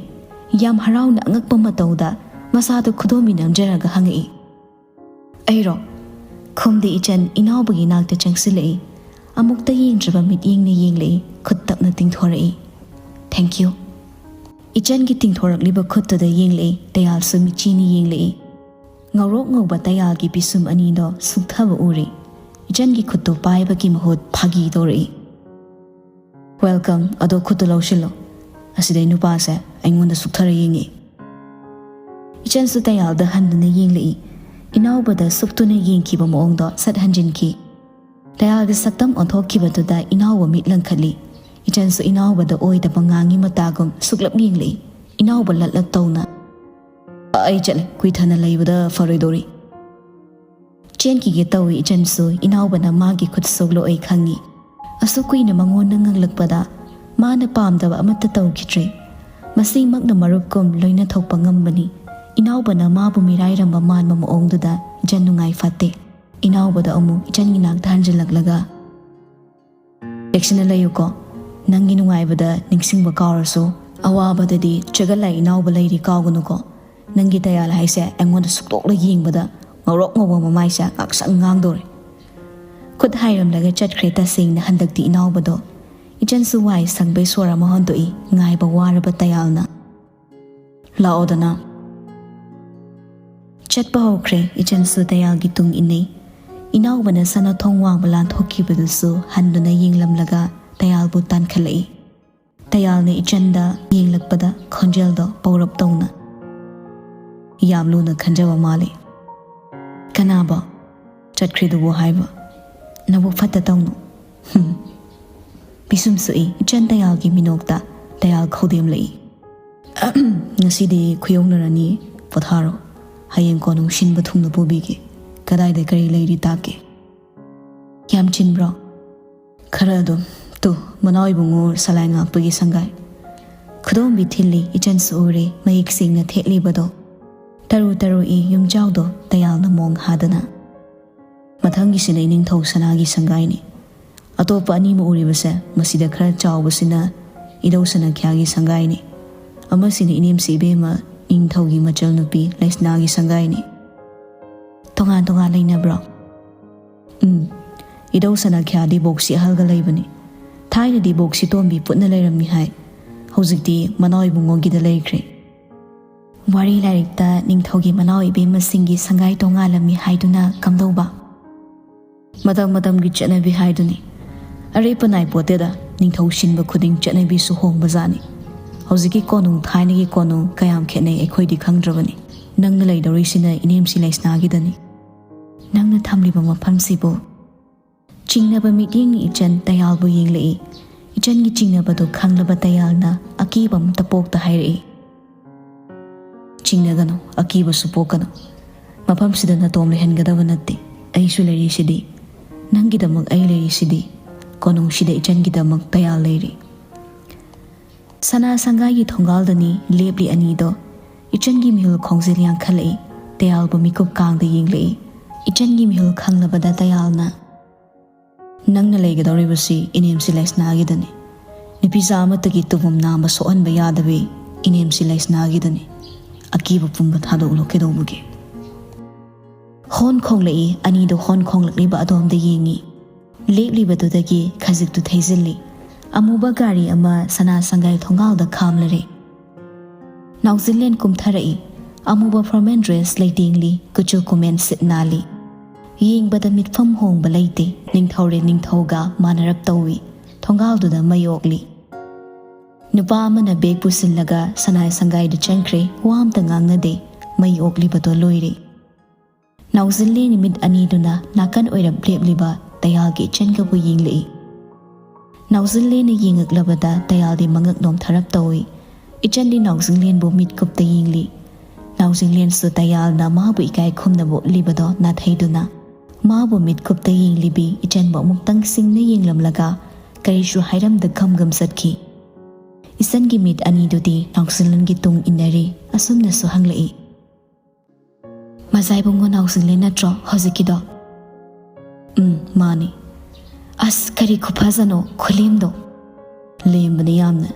ꯌꯥꯝ ꯍꯔꯥꯎꯅ ꯑꯉꯛꯄ ꯃꯇꯧꯗ ꯃꯁꯥꯗ ꯈꯨꯗꯣꯝꯕꯤ ꯅꯝꯖꯔꯒ ꯍꯪꯉꯛꯏ꯫ "ꯑꯩꯔꯣ?" ꯈꯨꯝꯗꯦ ꯏꯆꯟ ꯏꯅꯥꯎꯕꯒꯤ ꯅꯥꯛꯇ ꯆꯪꯁꯤꯜꯂꯛꯏ꯫ ꯑꯃꯨꯛꯇ ꯌꯦꯡꯗ꯭ꯔꯤꯕ ꯃꯤꯠꯌꯦꯡꯅ ꯌꯦꯡꯂꯛꯏ, ꯈꯨꯠ ꯇꯞꯅ ꯇꯤꯡꯊꯣꯔꯛꯏ꯫ "Thank you"꯫ ꯏꯆꯟꯒꯤ ꯇꯤꯡꯊꯣꯔꯛꯂꯤꯕ ꯈꯨꯠꯇꯨꯗ ꯌꯦꯡꯂꯛꯏ꯫ ꯇꯌꯥꯜꯁꯨ ꯃꯤꯠꯆꯤꯅ ꯌꯦꯡꯂꯛꯏ꯫ ꯉꯧꯔꯣꯛ ꯉꯧꯕ ꯇꯌꯥꯜꯒꯤ ꯄꯤꯁꯨꯝ ꯑꯅꯤꯗꯣ ꯁꯨꯛꯊꯕ ꯎꯔꯤ꯫ ꯏꯆꯟꯒꯤ ꯈꯨꯠꯇꯨ ꯄꯥꯏꯕꯒꯤ ꯃꯍꯨꯠ ꯐꯥꯒꯤ ꯇꯧꯔꯛꯏ꯫ "Welcome, ꯑꯗꯣ ꯈꯨꯠꯇꯨ ꯂꯧꯁꯤꯜꯂꯣ꯫ ꯑꯁꯤꯗꯩ ꯅꯨꯄꯥꯁꯦ ꯑꯩꯉꯣꯟꯗ ꯁꯨꯛꯊꯔ ꯌꯦꯡꯉꯤ"꯫ ꯏꯆꯟꯁꯨ ꯇꯌꯥꯜꯗ ꯍꯟꯗꯨꯅ ꯌꯦꯡꯂꯛꯏ꯫ ꯏꯅꯥꯎꯕꯗ ꯁꯨꯛꯇꯨꯅ ꯌꯦꯡꯈꯤꯕ ꯃꯑꯣꯡꯗꯣ ꯁꯠ ꯍꯟꯖꯤꯟꯈꯤ꯫ ꯇꯌꯥꯜꯒꯤ ꯁꯛꯇꯝ ꯑꯣꯟꯊꯣꯛꯈꯤꯕꯗꯨꯗ ꯏꯅꯥꯎꯕ ꯃꯤꯠ ꯂꯪꯈꯠꯂꯤ꯫ ꯏꯆꯟꯁꯨ ꯏꯅꯥꯎꯕꯗ ꯑꯣꯏꯗꯕ ꯉꯥꯡꯉꯤ ꯃꯇꯥꯒꯨꯝ ꯁꯨꯛꯂꯞ ꯌꯦꯡꯂꯛꯏ꯫ ꯏꯅꯥꯎꯕ ꯂꯠꯂꯞ ꯇꯧꯅ, "ꯑꯩ ꯆꯠꯂꯦ, ꯀꯨꯏꯊꯅ ꯂꯩꯕꯗ ꯐꯔꯣꯏꯗꯧꯔꯤ"꯫ ꯆꯦꯟꯈꯤꯒꯦ ꯇꯧꯏ ꯏꯆꯟꯁꯨ, ꯏꯅꯥꯎꯕꯅ ꯃꯥꯒꯤ ꯈꯨꯠ ꯁꯣꯛꯂꯣ ꯑꯩ ꯈꯪꯉꯤ꯫ ꯑꯁꯨꯛ ꯀꯨꯏꯅ ꯃꯉꯣꯟꯗ ꯉꯪꯂꯛꯄꯗ ꯃꯥꯅ ꯄꯥꯝꯗꯕ ꯑꯃꯠꯇ ꯇꯧꯈꯤꯗ꯭ꯔꯤ꯫ ꯃꯁꯤꯃꯛꯅ ꯃꯔꯨꯞꯀꯨꯝ ꯂꯣꯏꯅ ꯊꯣꯛꯄ ꯉꯝꯕꯅꯤ꯫ ꯏꯅꯥꯎꯕꯅ ꯃꯥꯕꯨ ꯃꯤꯔꯥꯏꯔꯝꯕ ꯃꯥꯟꯕ ꯃꯑꯣꯡꯗꯨꯗ ꯏꯆꯟ ꯅꯨꯡꯉꯥꯏ ꯐꯠꯇꯦ꯫ ꯏꯅꯥꯎꯕꯗ ꯑꯃꯨꯛ ꯏꯆꯟꯒꯤ ꯅꯥꯛꯇ ꯍꯟꯖꯤꯜꯂꯛꯂꯒ, "ꯆꯦꯛꯁꯤꯟꯅ ꯂꯩꯌꯨꯀꯣ꯫ ꯅꯪꯒꯤ ꯅꯨꯡꯉꯥꯏꯕꯗ ꯅꯤꯡꯁꯤꯡꯕ ꯀꯥꯎꯔꯁꯨ, ꯑꯋꯥꯕꯗꯗꯤ ꯆꯒꯠꯂ ꯏꯅꯥꯎꯕ ꯂꯩꯔꯤ ꯀꯥꯎꯒꯅꯨꯀꯣ꯫ ꯅꯪꯒꯤ ꯇꯌꯥꯜ ꯍꯥꯏꯁꯦ ꯑꯩꯉꯣꯟꯗ ꯁꯨꯛꯇꯣꯛꯂ ꯌꯦꯡꯕꯗ ꯉꯧꯔꯣꯛ ꯉꯧꯕ ꯃꯃꯥꯏꯁꯦ ꯉꯥꯛꯁꯪ ꯉꯥꯡꯗꯧꯔꯦ"꯫ ꯈꯨꯠ ꯍꯥꯏꯔꯝꯂꯒ ꯆꯠꯈ꯭ꯔꯦ ꯇꯁꯦꯡꯅ ꯍꯟꯗꯛꯇꯤ ꯏꯅꯥꯎꯕꯗꯣ꯫ ꯏꯆꯟꯁꯨ ꯋꯥꯏ ꯁꯪꯕꯩ ꯁꯣꯔ ꯑꯃ ꯍꯣꯟꯗꯣꯛꯏ, ꯉꯥꯏꯕ ꯋꯥꯔꯕ ꯇꯌꯥꯜꯅ꯫ "ꯂꯥꯛꯑꯣꯗꯅ"꯫ ꯆꯠꯄ ꯍꯧꯈ꯭ꯔꯦ꯫ ꯏꯆꯟꯁꯨ ꯇꯌꯥꯜꯒꯤ ꯇꯨꯡ ꯏꯟꯅꯩ꯫ ꯏꯅꯥꯎꯕꯅ ꯁꯅꯥꯊꯣꯡ ꯋꯥꯡꯃ ꯂꯥꯟꯊꯣꯛꯈꯤꯕꯗꯨꯁꯨ ꯍꯟꯗꯨꯅ ꯌꯦꯡꯂꯝꯂꯒ ꯇꯌꯥꯜꯕꯨ ꯇꯥꯟꯈꯠꯂꯛꯏ꯫ ꯇꯌꯥꯜꯅ ꯏꯆꯟꯗ ꯌꯦꯡꯂꯛꯄꯗ ꯈꯣꯟꯖꯦꯜꯗꯣ ꯄꯧꯔꯞ ꯇꯧꯅ, "ꯌꯥꯝ ꯂꯨꯅ ꯈꯟꯖꯕ ꯃꯥꯜꯂꯤ"꯫ "ꯀꯅꯥꯕꯣ?" "ꯆꯠꯈ꯭ꯔꯤꯗꯨꯕꯨ ꯍꯥꯏꯕ꯫ ꯅꯕꯨꯛ ꯐꯠꯇ ꯇꯧꯅꯨ"꯫ ꯄꯤꯁꯨꯝ ꯁꯨꯛꯏ ꯏꯆꯟ ꯇꯌꯥꯜꯒꯤ ꯃꯤꯅꯣꯛꯇ꯫ ꯇꯌꯥꯜ ꯈꯧꯗꯦꯝꯂꯛꯏ꯫ "ꯉꯁꯤꯗꯤ ꯈꯨꯌꯧꯅꯔꯅꯤ, ꯄꯣꯊꯥꯔꯣ꯫ ꯍꯌꯦꯡ ꯀꯣꯅꯨꯡ ꯁꯤꯟꯕ ꯊꯨꯡꯅ ꯄꯨꯕꯤꯒꯦ꯫ ꯀꯗꯥꯏꯗ ꯀꯔꯤ ꯂꯩꯔꯤ ꯇꯥꯛꯀꯦ꯫" "ꯌꯥꯝ ꯆꯤꯟꯕ꯭ꯔꯣ?" "ꯈꯔ ꯑꯗꯨꯝ꯫ ꯇꯨ, ꯃꯅꯥꯎ ꯏꯕꯨꯡꯉꯣ ꯁꯂꯥꯏ ꯉꯥꯛꯄꯒꯤ ꯁꯪꯒꯥꯏ꯫ ꯈꯨꯗꯣꯝꯕꯤ ꯊꯤꯜꯂꯤ, ꯏꯆꯟꯁꯨ ꯎꯔꯦ, ꯃꯌꯦꯛ ꯁꯦꯡꯅ ꯊꯦꯠꯂꯤꯕꯗꯣ꯫ ꯇꯔꯨ ꯇꯔꯨ ꯏ ꯌꯨꯝꯖꯥꯎꯗꯣ ꯇꯌꯥꯜꯅ ꯃꯣꯡ ꯍꯥꯗꯅ꯫ ꯃꯊꯪꯒꯤꯁꯤꯅ ꯏꯅꯤꯡꯊꯧ ꯁꯅꯥꯒꯤ ꯁꯪꯒꯥꯏꯅꯤ꯫ ꯑꯇꯣꯞꯄ ꯑꯅꯤꯃ ꯎꯔꯤꯕꯁꯦ, ꯃꯁꯤꯗ ꯈꯔ ꯆꯥꯎꯕꯁꯤꯅ ꯏꯙꯧ ꯁꯅꯥꯈ꯭ꯌꯥꯒꯤ ꯁꯪꯒꯥꯏꯅꯤ꯫ ꯑꯃꯁꯤꯅ ꯏꯅꯦꯝꯁꯤ ꯏꯕꯦꯝꯃ ꯅꯤꯡꯊꯧꯒꯤ ꯃꯆꯜ ꯅꯨꯄꯤ ꯂꯩꯁꯅꯥꯒꯤ ꯁꯪꯒꯥꯏꯅꯤ꯫" "ꯇꯣꯉꯥꯟ ꯇꯣꯉꯥꯟ ꯂꯩꯅꯕ꯭ꯔꯣ?" "ꯎꯝ꯫ ꯏꯙꯧ ꯁꯅꯥꯈ꯭ꯌꯥꯗꯤ ꯕꯣꯛꯁꯤ ꯑꯍꯜꯒ ꯂꯩꯕꯅꯤ꯫ ꯊꯥꯏꯅꯗꯤ ꯕꯣꯛꯁꯤ ꯇꯣꯝꯕꯤ ꯄꯨꯟꯅ ꯂꯩꯔꯝꯃꯤ ꯍꯥꯏ꯫ ꯍꯧꯖꯤꯛꯇꯤ ꯃꯅꯥꯎ ꯏꯕꯨꯡꯉꯣꯒꯤꯗ ꯂꯩꯈ꯭ꯔꯦ꯫" "ꯋꯥꯔꯤ ꯂꯥꯏꯔꯤꯛꯇ ꯅꯤꯡꯊꯧꯒꯤ ꯃꯅꯥꯎ ꯏꯕꯦꯝꯃꯁꯤꯡꯒꯤ ꯁꯪꯒꯥꯏ ꯇꯣꯉꯥꯜꯂꯝꯃꯤ ꯍꯥꯏꯗꯨꯅ ꯀꯝꯗꯧꯕ?" "ꯃꯇꯝ ꯃꯇꯝꯒꯤ ꯆꯠꯅꯕꯤ ꯍꯥꯏꯗꯨꯅꯤ꯫ ꯑꯔꯦꯞꯄ ꯅꯥꯏꯄꯣꯠꯇꯦꯗ, ꯅꯤꯡꯊꯧ ꯁꯤꯟꯕ ꯈꯨꯗꯤꯡ ꯆꯠꯅꯕꯤꯁꯨ ꯍꯣꯡꯕꯖꯥꯠꯅꯤ꯫ ꯍꯧꯖꯤꯛꯀꯤ ꯀꯣꯅꯨꯡ ꯊꯥꯏꯅꯒꯤ ꯀꯣꯅꯨꯡ ꯀꯌꯥꯝ ꯈꯦꯠꯅꯩ ꯑꯩꯈꯣꯏꯗꯤ ꯈꯪꯗ꯭ꯔꯕꯅꯤ꯫ ꯅꯪꯅ ꯂꯩꯗꯧꯔꯤꯁꯤꯅ ꯏꯅꯦꯝꯁꯤ ꯂꯩꯁꯅꯥꯒꯤꯗꯅꯤ꯫" "ꯅꯪꯅ ꯊꯝꯂꯤꯕ ꯃꯐꯝꯁꯤꯕꯨ?" ꯆꯤꯡꯅꯕ ꯃꯤꯠꯌꯦꯡꯅ ꯏꯆꯟ ꯇꯌꯥꯜꯕꯨ ꯌꯦꯡꯂꯛꯏ꯫ ꯏꯆꯟꯒꯤ ꯆꯤꯡꯅꯕꯗꯨ ꯈꯪꯂꯕ ꯇꯌꯥꯜꯅ ꯑꯀꯤꯕ ꯑꯃꯇ ꯄꯣꯛꯇ ꯍꯥꯏꯔꯛꯏ꯫ "ꯆꯤꯡꯅꯒꯅꯨ, ꯑꯀꯤꯕꯁꯨ ꯄꯣꯛꯀꯅꯨ꯫ ꯃꯐꯝꯁꯤꯗ ꯅꯇꯣꯝ ꯂꯩꯍꯟꯒꯗꯕ ꯅꯠꯇꯦ꯫ ꯑꯩꯁꯨ ꯂꯩꯔꯤꯁꯤꯗꯤ꯫ ꯅꯪꯒꯤꯗꯃꯛ ꯑꯩ ꯂꯩꯔꯤꯁꯤꯗꯤ꯫ ꯀꯣꯅꯨꯡꯁꯤꯗ ꯏꯆꯟꯒꯤꯗꯃꯛ ꯇꯌꯥꯜ ꯂꯩꯔꯤ꯫" ꯁꯅꯥ ꯁꯪꯒꯥꯏꯒꯤ ꯊꯣꯡꯒꯥꯜꯗꯅꯤ ꯂꯦꯞꯂꯤ ꯑꯅꯤꯗꯣ꯫ ꯏꯆꯟꯒꯤ ꯃꯤꯍꯨꯜ ꯈꯣꯡꯖꯦꯜ ꯌꯥꯡꯈꯠꯂꯛꯏ꯫ ꯇꯌꯥꯜꯕꯨ ꯃꯤꯀꯨꯞ ꯀꯥꯡꯗ ꯌꯦꯡꯂꯛꯏ꯫ ꯏꯆꯟꯒꯤ ꯃꯤꯍꯨꯜ ꯈꯪꯂꯕꯗ ꯇꯌꯥꯜꯅ, "ꯅꯪꯅ ꯂꯩꯒꯗꯧꯔꯤꯕꯁꯤ ꯏꯅꯦꯝꯁꯤ ꯂꯩꯁꯅꯥꯒꯤꯗꯅꯤ꯫ ꯅꯨꯄꯤꯖꯥ ꯑꯃꯠꯇꯒꯤ ꯇꯨꯕꯨꯝ ꯅꯥꯝꯕ ꯁꯣꯛꯍꯟꯕ ꯌꯥꯗꯕꯤ ꯏꯅꯦꯝꯁꯤ ꯂꯩꯁꯅꯥꯒꯤꯗꯅꯤ꯫ ꯑꯀꯤꯕ ꯄꯨꯝꯕ ꯊꯥꯗꯣꯛꯂꯣ ꯀꯩꯗꯧꯕꯒꯦ?" ꯍꯣꯟ ꯈꯣꯡꯂꯛꯏ꯫ ꯑꯅꯤꯗꯨ ꯍꯣꯟ ꯈꯣꯡꯂꯛꯂꯤꯕ ꯑꯗꯣꯝꯗ ꯌꯦꯡꯏ꯫ ꯂꯦꯞꯂꯤꯕꯗꯨꯗꯒꯤ ꯈꯖꯤꯛꯇꯨ ꯊꯩꯖꯤꯜꯂꯤ꯫ ꯑꯃꯨꯕ ꯒꯥꯔꯤ ꯑꯃ ꯁꯅꯥ ꯁꯪꯒꯥꯏ ꯊꯣꯡꯒꯥꯜꯗ ꯈꯥꯝꯂꯔꯦ꯫ ꯅꯥꯎꯖꯤꯂꯦꯟ ꯀꯨꯝꯊꯔꯛꯏ꯫ ꯑꯃꯨꯕ formal dress ꯂꯩꯇꯦꯡꯂꯤ, ꯀꯨꯆꯨ ꯀꯨꯃꯦꯟ ꯁꯤꯠ ꯅꯥꯜꯂꯤ꯫ ꯌꯦꯡꯕꯗ ꯃꯤꯠꯐꯝ ꯍꯣꯡꯕ ꯂꯩꯇꯦ, ꯅꯤꯡꯊꯧꯔꯦꯜ ꯅꯤꯡꯊꯧꯒ ꯃꯥꯟꯅꯔꯞ ꯇꯧꯏ꯫ ꯊꯣꯡꯒꯥꯜꯗꯨꯗ ꯃꯩ ꯑꯣꯛꯂꯤ꯫ ꯅꯨꯄꯥ ꯑꯃꯅ bag ꯄꯨꯁꯤꯜꯂꯒ ꯁꯅꯥ ꯁꯪꯒꯥꯏꯗ ꯆꯪꯈ꯭ꯔꯦ, ꯋꯥ ꯑꯝꯇ ꯉꯥꯡꯅꯗꯦ꯫ ꯃꯩ ꯑꯣꯛꯂꯤꯕꯗꯣ ꯂꯣꯏꯔꯦ꯫ ꯅꯥꯎꯖꯤꯂꯦꯟ ꯃꯤꯠ ꯑꯅꯤꯗꯨꯅ ꯅꯥꯀꯟ ꯑꯣꯏꯔꯞ ꯂꯦꯞꯂꯤꯕ ꯇꯌꯥꯜꯒꯤ ꯏꯆꯟꯒꯕꯨ ꯌꯦꯡꯂꯛꯏ꯫ ꯅꯥꯎꯖꯤꯡꯂꯦꯟꯅ ꯌꯦꯡꯉꯛꯂꯕꯗ ꯇꯌꯥꯜꯗꯤ ꯃꯉꯛ ꯅꯣꯝꯊꯔꯞ ꯇꯧꯏ꯫ ꯏꯆꯟꯗꯤ ꯅꯥꯎꯖꯤꯡꯂꯦꯟꯕꯨ ꯃꯤꯠ ꯀꯨꯞꯇ ꯌꯦꯡꯂꯤ꯫ ꯅꯥꯎꯖꯤꯡꯂꯦꯟꯁꯨ ꯇꯌꯥꯜꯅ ꯃꯥꯕꯨ ꯏꯀꯥꯏ ꯈꯨꯝꯅꯕ ꯎꯠꯂꯤꯕꯗꯣ ꯅꯥꯊꯩꯗꯨꯅ ꯃꯥꯕꯨ ꯃꯤꯠ ꯀꯨꯞꯇ ꯌꯦꯡꯂꯤꯕꯤ ꯏꯆꯟꯕꯨ ꯑꯃꯨꯛꯇꯪ ꯁꯤꯡꯅ ꯌꯦꯡꯂꯝꯂꯒ ꯀꯔꯤꯁꯨ ꯍꯥꯏꯔꯝꯗ ꯈꯝꯒꯝ ꯆꯠꯈꯤ꯫ ꯏꯆꯟꯒꯤ ꯃꯤꯠ ꯑꯅꯤꯗꯨꯗꯤ ꯅꯥꯎꯖꯤꯡꯂꯦꯟꯒꯤ ꯇꯨꯡ ꯏꯟꯅꯔꯤ꯫ ꯑꯁꯨꯝꯅꯁꯨ ꯍꯪꯂꯛꯏ, "ꯃꯖꯥꯏꯕꯨꯡꯉꯣ ꯅꯥꯎꯖꯤꯡꯂꯦꯟ ꯅꯠꯇ꯭ꯔꯣ ꯍꯧꯖꯤꯛꯀꯤꯗꯣ?" "ꯎꯝ, ꯃꯥꯅꯤ꯫" "ꯑꯁ, ꯀꯔꯤ ꯈꯨꯐꯖꯅꯣ ꯈꯨꯂꯦꯝꯗꯣ!" "ꯂꯦꯝꯕꯅꯤ ꯌꯥꯝꯅ꯫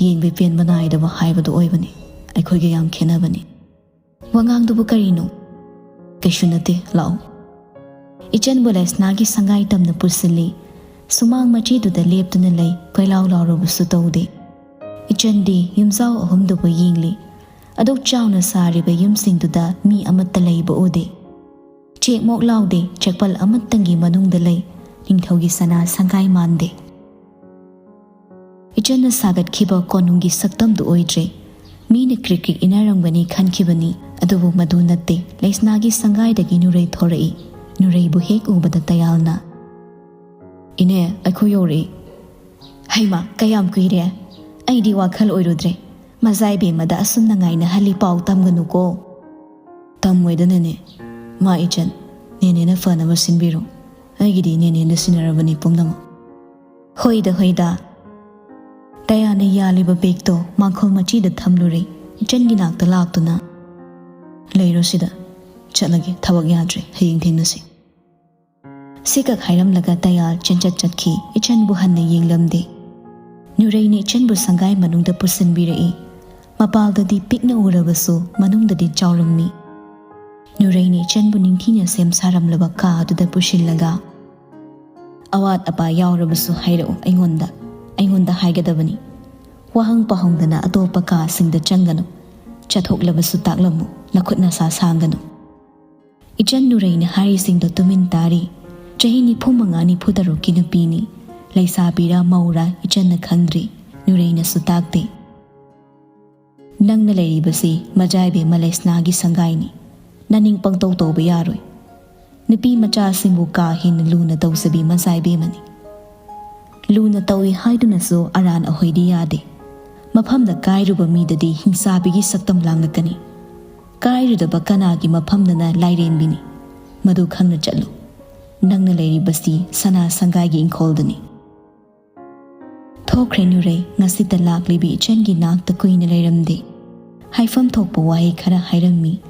ꯌꯦꯡꯕꯩ ꯄꯦꯟꯕ ꯅꯥꯏꯗꯕ ꯍꯥꯏꯕꯗꯨ ꯑꯣꯏꯕꯅꯤ꯫ ꯑꯩꯈꯣꯏꯒ ꯌꯥꯝ ꯈꯦꯠꯅꯕꯅꯤ꯫" "ꯋꯥꯉꯥꯡꯗꯨꯕꯨ ꯀꯔꯤꯅꯣ?" "ꯀꯩꯁꯨ ꯅꯠꯇꯦ, ꯂꯥꯛꯑꯣ꯫" ꯏꯆꯟꯕꯨ ꯂꯩꯁꯅꯥꯒꯤ ꯁꯪꯒꯥꯏ ꯇꯝꯅ ꯄꯨꯁꯤꯜꯂꯤ꯫ ꯁꯨꯃꯥꯡ ꯃꯆꯤꯗꯨꯗ ꯂꯦꯞꯇꯨꯅ ꯂꯩ, ꯀꯣꯏꯂꯥꯎ ꯂꯥꯎꯔꯨꯕꯁꯨ ꯇꯧꯗꯦ꯫ ꯏꯆꯟꯗꯤ ꯌꯨꯝꯖꯥꯎ ꯑꯍꯨꯝꯗꯨꯕꯨ ꯌꯦꯡꯂꯤ꯫ ꯑꯗꯨꯛ ꯆꯥꯎꯅ ꯁꯥꯔꯤꯕ ꯌꯨꯝꯁꯤꯡꯗꯨꯗ ꯃꯤ ꯑꯃꯠꯇ ꯂꯩꯕ ꯎꯗꯦ꯫ ꯆꯦꯛꯃꯣꯛ ꯂꯥꯎꯗꯦ, ꯆꯦꯛꯄꯜ ꯑꯃꯠꯇꯪꯒꯤ ꯃꯅꯨꯡꯗ ꯂꯩ, ꯅꯤꯡꯊꯧꯒꯤ ꯁꯅꯥ ꯁꯪꯒꯥꯏ ꯃꯥꯟꯗꯦ꯫ ꯏꯆꯟꯅ ꯁꯥꯒꯠꯈꯤꯕ ꯀꯣꯅꯨꯡꯒꯤ ꯁꯛꯇꯝꯗꯨ ꯑꯣꯏꯗ꯭ꯔꯦ꯫ ꯃꯤꯅ ꯀ꯭ꯔꯤꯛ ꯀ꯭ꯔꯤꯛ ꯏꯟꯅꯔꯝꯒꯅꯤ ꯈꯟꯈꯤꯕꯅꯤ, ꯑꯗꯨꯕꯨ ꯃꯗꯨ ꯅꯠꯇꯦ꯫ ꯂꯩꯁꯅꯥꯒꯤ ꯁꯪꯒꯥꯏꯗꯒꯤ ꯅꯨꯔꯩ ꯊꯣꯔꯛꯏ꯫ ꯅꯨꯔꯩꯕꯨ ꯍꯦꯛ ꯎꯕꯗ ꯇꯌꯥꯜꯅ, "ꯏꯅꯦ, ꯑꯩꯈꯣꯏ ꯌꯧꯔꯛꯏ꯫" "ꯍꯩꯃꯥ, ꯀꯌꯥꯝ ꯀꯨꯏꯔꯦ? ꯑꯩꯗꯤ ꯋꯥꯈꯜ ꯑꯣꯏꯔꯨꯗ꯭ꯔꯦ꯫ ꯃꯖꯥꯏꯕꯦꯝꯃꯗ ꯑꯁꯨꯝꯅ ꯉꯥꯏꯅꯍꯜꯂꯤ ꯄꯥꯎ ꯇꯝꯒꯅꯨꯀꯣ꯫" "ꯇꯝꯃꯣꯏꯗꯅꯅꯦ꯫ ꯃꯥ ꯏꯆꯟ, ꯅꯦꯅꯦꯅ ꯐꯅꯕ ꯁꯤꯟꯕꯤꯔꯣ꯫ ꯑꯩꯒꯤꯗꯤ ꯅꯦꯅꯦꯅ ꯁꯤꯟꯅꯔꯕꯅꯤ ꯄꯨꯝꯅꯃꯛ꯫" "ꯍꯣꯏꯗ, ꯍꯣꯏꯗ꯫" ꯇꯌꯥꯜꯅ ꯌꯥꯜꯂꯤꯕ ꯕꯦꯒꯇꯣ ꯃꯥꯡꯈꯣꯜ ꯃꯆꯤꯗ ꯊꯝꯂꯨꯔꯦ꯫ ꯏꯆꯟꯒꯤ ꯅꯥꯛꯇ ꯂꯥꯛꯇꯨꯅ, "ꯂꯩꯔꯣ ꯁꯤꯗ꯫ ꯆꯠꯂꯒꯦ, ꯊꯕꯛ ꯌꯥꯗ꯭ꯔꯦ, ꯍꯌꯦꯡ ꯊꯦꯡꯅꯁꯤ꯫" ꯁꯤꯈꯛ ꯍꯥꯏꯔꯝꯂꯒ ꯇꯌꯥꯜ ꯆꯦꯟꯆꯠ ꯆꯠꯈꯤ꯫ ꯏꯆꯟꯕꯨ ꯍꯟꯅ ꯌꯦꯡꯂꯝꯗꯦ꯫ ꯅꯨꯔꯩꯅ ꯏꯆꯟꯕꯨ ꯁꯪꯒꯥꯏ ꯃꯅꯨꯡꯗ ꯄꯨꯁꯤꯟꯕꯤꯔꯛꯏ꯫ ꯃꯄꯥꯜꯗꯗꯤ ꯄꯤꯛꯅ ꯎꯔꯕꯁꯨ ꯃꯅꯨꯡꯗꯗꯤ ꯆꯥꯎꯔꯝꯃꯤ꯫ ꯅꯨꯔꯩꯅ ꯏꯆꯟꯕꯨ ꯅꯤꯡꯊꯤꯅ ꯁꯦꯝ ꯁꯥꯔꯝꯂꯕ ꯀꯥ ꯑꯗꯨꯗ ꯄꯨꯁꯤꯜꯂꯒ, "ꯑꯋꯥꯠ ꯑꯄꯥ ꯌꯥꯎꯔꯕꯁꯨ ꯍꯥꯏꯔꯛꯎ ꯑꯩꯉꯣꯟꯗ꯫ ꯑꯩꯉꯣꯟꯗ ꯍꯥꯏꯒꯗꯕꯅꯤ꯫ ꯋꯥꯍꯪ ꯄꯥꯍꯪꯗꯅ ꯑꯇꯣꯞꯄ ꯀꯥꯁꯤꯡꯗ ꯆꯪꯒꯅꯨ꯫ ꯆꯠꯊꯣꯛꯂꯕꯁꯨ ꯇꯥꯛꯂꯝꯃꯨ, ꯅꯈꯨꯠ ꯅꯁꯥ ꯁꯥꯡꯒꯅꯨ꯫" ꯏꯆꯟ ꯅꯨꯔꯩꯅ ꯍꯥꯏꯔꯤꯁꯤꯡꯗꯣ ꯇꯨꯃꯤꯟ ꯇꯥꯔꯤ꯫ ꯆꯍꯤ ꯅꯤꯐꯨ ꯃꯉꯥ, ꯅꯤꯐꯨ ꯇꯔꯨꯛꯀꯤ ꯅꯨꯄꯤꯅꯤ꯫ ꯂꯩꯁꯥꯕꯤꯔꯥ ꯃꯧꯔꯥ ꯏꯆꯟꯅ ꯈꯪꯗ꯭ꯔꯤ꯫ ꯅꯨꯔꯩꯅꯁꯨ ꯇꯥꯛꯇꯦ꯫ "ꯅꯪꯅ ꯂꯩꯔꯤꯕꯁꯤ ꯃꯖꯥꯏꯕꯦꯝꯃ ꯂꯩꯁꯅꯥꯒꯤ ꯁꯪꯒꯥꯏꯅꯤ꯫ ꯅꯅꯤꯡ ꯄꯪꯇꯧ ꯇꯧꯕ ꯌꯥꯔꯣꯏ꯫ ꯅꯨꯄꯤ ꯃꯆꯥꯁꯤꯡꯕꯨ ꯀꯥ ꯍꯦꯟꯅ ꯂꯨꯅ ꯇꯧꯖꯕꯤ ꯃꯖꯥꯏꯕꯦꯝꯃꯅꯤ꯫" ꯂꯨꯅ ꯇꯧꯏ ꯍꯥꯏꯗꯨꯅꯁꯨ ꯑꯔꯥꯟ ꯑꯍꯣꯏꯗꯤ ꯌꯥꯗꯦ꯫ ꯃꯐꯝꯗ ꯀꯥꯏꯔꯨꯕ ꯃꯤꯗꯗꯤ ꯍꯤꯡꯆꯥꯕꯤꯒꯤ ꯁꯛꯇꯝ ꯂꯥꯡꯂꯛꯀꯅꯤ꯫ ꯀꯥꯏꯔꯨꯗꯕ ꯀꯅꯥꯒꯤ ꯃꯐꯝꯗꯅ ꯂꯥꯏꯔꯦꯝꯕꯤꯅꯤ꯫ ꯃꯗꯨ ꯈꯪꯅ ꯆꯠꯂꯨ꯫ ꯅꯪꯅ ꯂꯩꯔꯤꯕꯁꯤ ꯁꯅꯥ ꯁꯪꯒꯥꯏꯒꯤ ꯏꯪꯈꯣꯜꯗꯅꯤ꯫ ꯊꯣꯛꯈ꯭ꯔꯦ ꯅꯨꯔꯩ, ꯉꯁꯤꯇ ꯂꯥꯛꯂꯤꯕꯤ ꯏꯆꯟꯒꯤ ꯅꯥꯛꯇ ꯀꯨꯏꯅ ꯂꯩꯔꯝꯗꯦ꯫ ꯍꯥꯏꯐꯝ ꯊꯣꯛꯄ ꯋꯥꯍꯩ ꯈꯔ ꯍꯥꯏꯔꯝꯃꯤ꯫